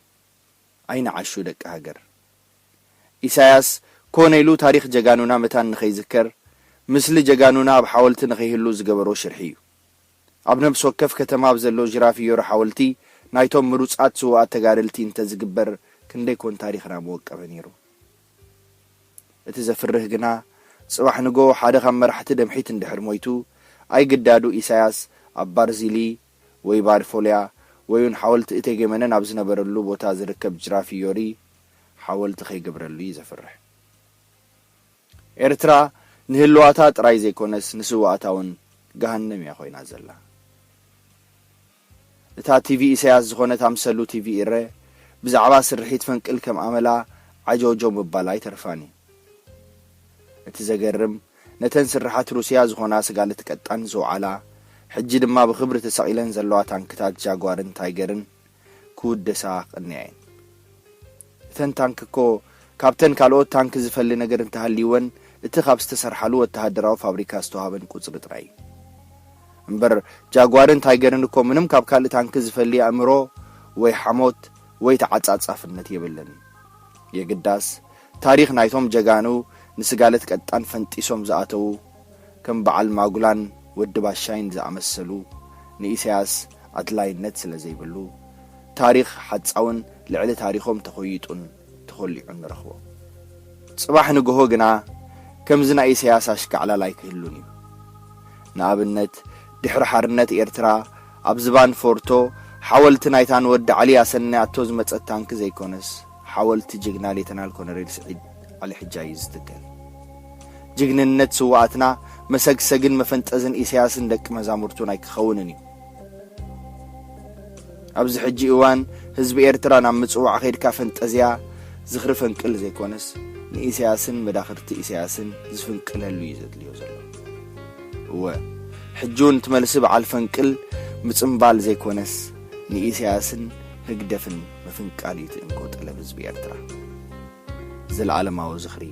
ኣይንዓሹ ደቂ ሃገር። ኢሳያስ ኮነ ኢሉ ታሪኽ ጀጋኑና መታን ንኸይዝከር፣ ምስሊ ጀጋኑና ኣብ ሓወልቲ ንኸይህሉ ዝገበሮ ሽርሒ እዩ። ኣብ ነብሲ ወከፍ ከተማ ኣብ ዘሎ ጅራፊዮሪ ሓወልቲ ናይቶም ምሩጻት ስዉኣት ተጋደልቲ እንተዝግበር ክንደይ ኮን ታሪኽና ምወቀበ ነይሩ። እቲ ዘፍርህ ግና፣ ጽባሕ ንጎ ሓደ ካብ መራሕቲ ደምሒት እንድሕር ሞይቱ፣ ኣይግዳዱ ኢሳያስ ኣብ ባርዚሊ ወይ ባርፎልያ ወይውን ሓወልቲ እቴጌ መነን ኣብ ዝነበረሉ ቦታ ዝርከብ ጅራፊዮሪ ሓወልቲ ከይገብረሉ እዩ ዘፍርሕ። ኤርትራ ንህልዋታ ጥራይ ዘይኮነስ ንስውኣታ እውን ገሃነም እያ ኮይና ዘላ። እታ ቲቪ ኢሳያስ ዝኾነት ኣምሰሉ ቲቪ ኢረ ብዛዕባ ስርሒት ፈንቅል ከም ኣመላ ዓጆጆ ምባል ኣይተርፋን እዩ። እቲ ዘገርም ነተን ስርሓት ሩስያ ዝኾና ስጋለት ቀጣን ዝውዓላ ሕጂ ድማ ብኽብሪ ተሰቒለን ዘለዋ ታንክታት ጃጓርን ታይገርን ክውደሳ ክቕንያ እየን። እተን ታንክ እኮ ካብተን ካልኦት ታንክ ዝፈሊ ነገር እንተሃልይወን እቲ ካብ ዝተሰርሓሉ ወተሃደራዊ ፋብሪካ ዝተዋሃበን ቁጽሪ ጥራይ እዩ። እምበር ጃጓርን ታይገርን እኮ ምንም ካብ ካልእ ታንክ ዝፈሊ ኣእምሮ ወይ ሓሞት ወይ ተዓጻጻፍነት የብለን። የግዳስ ታሪኽ ናይቶም ጀጋኑ ንስጋለት ቀጣን ፈንጢሶም ዝኣተዉ ከም በዓል ማጉላን ወዲ ባሻይን ዝኣመሰሉ ንኢሳያስ ኣድላይነት ስለ ዘይብሉ ታሪኽ ሓጻውን ልዕሊ ታሪኾም ተኾይጡን ተኾሊዑን ንረኽቦ። ጽባሕ ንግሆ ግና ከምዚ ናይ ኢሳያስ ኣሽካዕላል ኣይክህሉን እዩ። ንኣብነት ድሕሪ ሓርነት ኤርትራ ኣብ ዝባን ፎርቶ ሓወልቲ ናይታ ንወዲ ዓሊ ኣሰንያቶ ዝመጸት ታንኪ ዘይኮነስ ሓወልቲ ጅግና ሌተናል ኮነሬል ስዒድ ዓሊ ሕጃይ እዩ ዝትከል። ጅግንነት ስውኣትና መሰግሰግን መፈንጠዝን ኢሳያስን ደቂ መዛሙርቱን ኣይክኸውንን እዩ። ኣብዚ ሕጂ እዋን ህዝቢ ኤርትራ ናብ ምጽዋዕ ኸይድካ ፈንጠዝያ ዝኽሪ ፈንቅል ዘይኮነስ፣ ንኢሳያስን መዳኽርቲ ኢሳያስን ዝፍንቅለሉ እዩ ዘድልዮ ዘሎ። እወ፣ ሕጂ እውን እቲ መልሲ በዓል ፈንቅል ምጽምባል ዘይኮነስ፣ ንኢሳያስን ህግደፍን ምፍንቃል እዩ እቲ እንኮ ጠለብ ህዝቢ ኤርትራ። ዘለዓለማዊ ዝኽሪ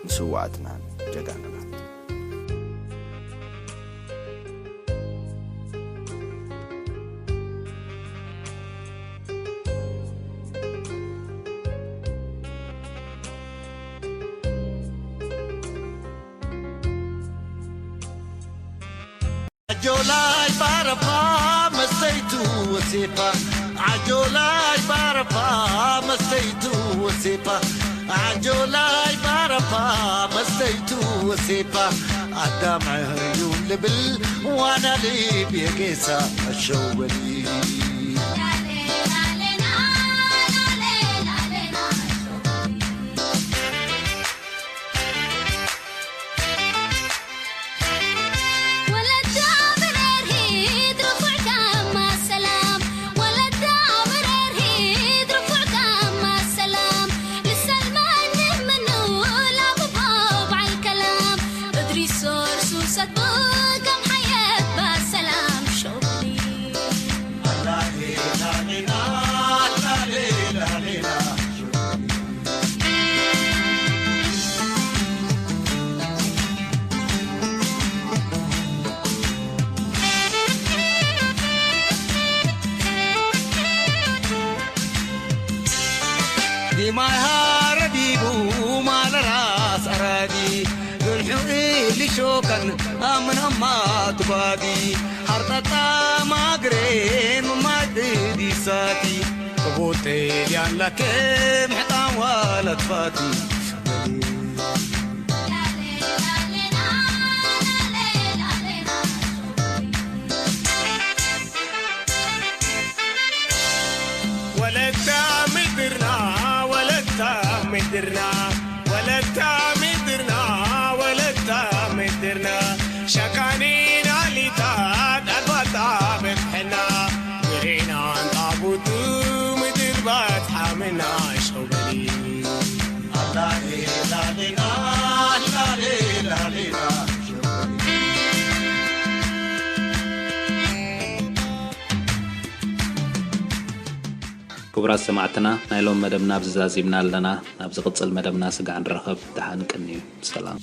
ንስዋኣትናን ጀጋኑናን። ዓጆላይ ባረፋ መስተይቱ ወሴፋ፣ ዓጆላይ ባረፋ መስተይቱ ወሴፋ፣ ዓጆላይ ባረፋ መስተይቱ ወሴፋ፣ ኣዳም ዕዩ ልብል ዋና ልብ የጌሳ ኣሸወሊ። ዲማይ ሃረዲቡ ማለራስ ኣራዲ፣ ግንሑ ኢሊሾካን ኣምናማ ትጓዲ፣ ሃርጠጣ ማግሬ ምማይ ዲሳቲ፣ ቅቡቴ ዲያላኬ ምሕጣን ዋለትፋቲ። ወለታ ምድርና፣ ወለታ ምድርና፣ ወለታ ምድርና፣ ወለታ ምድርና፣ ሸካኒና ሊታት ኣልባታ በጽሕና፣ ግሬና እንጣቡቱ ምድር ባጽሓምና ሸውበሊ። ክቡራት ሰማዕትና፣ ናይ ሎም መደብና ኣብዚ ዛዚምና ኣለና። ናብ ዝቕጽል መደብና ስጋዕ ንራኸብ። ደሓን ቅንዩ። ሰላም።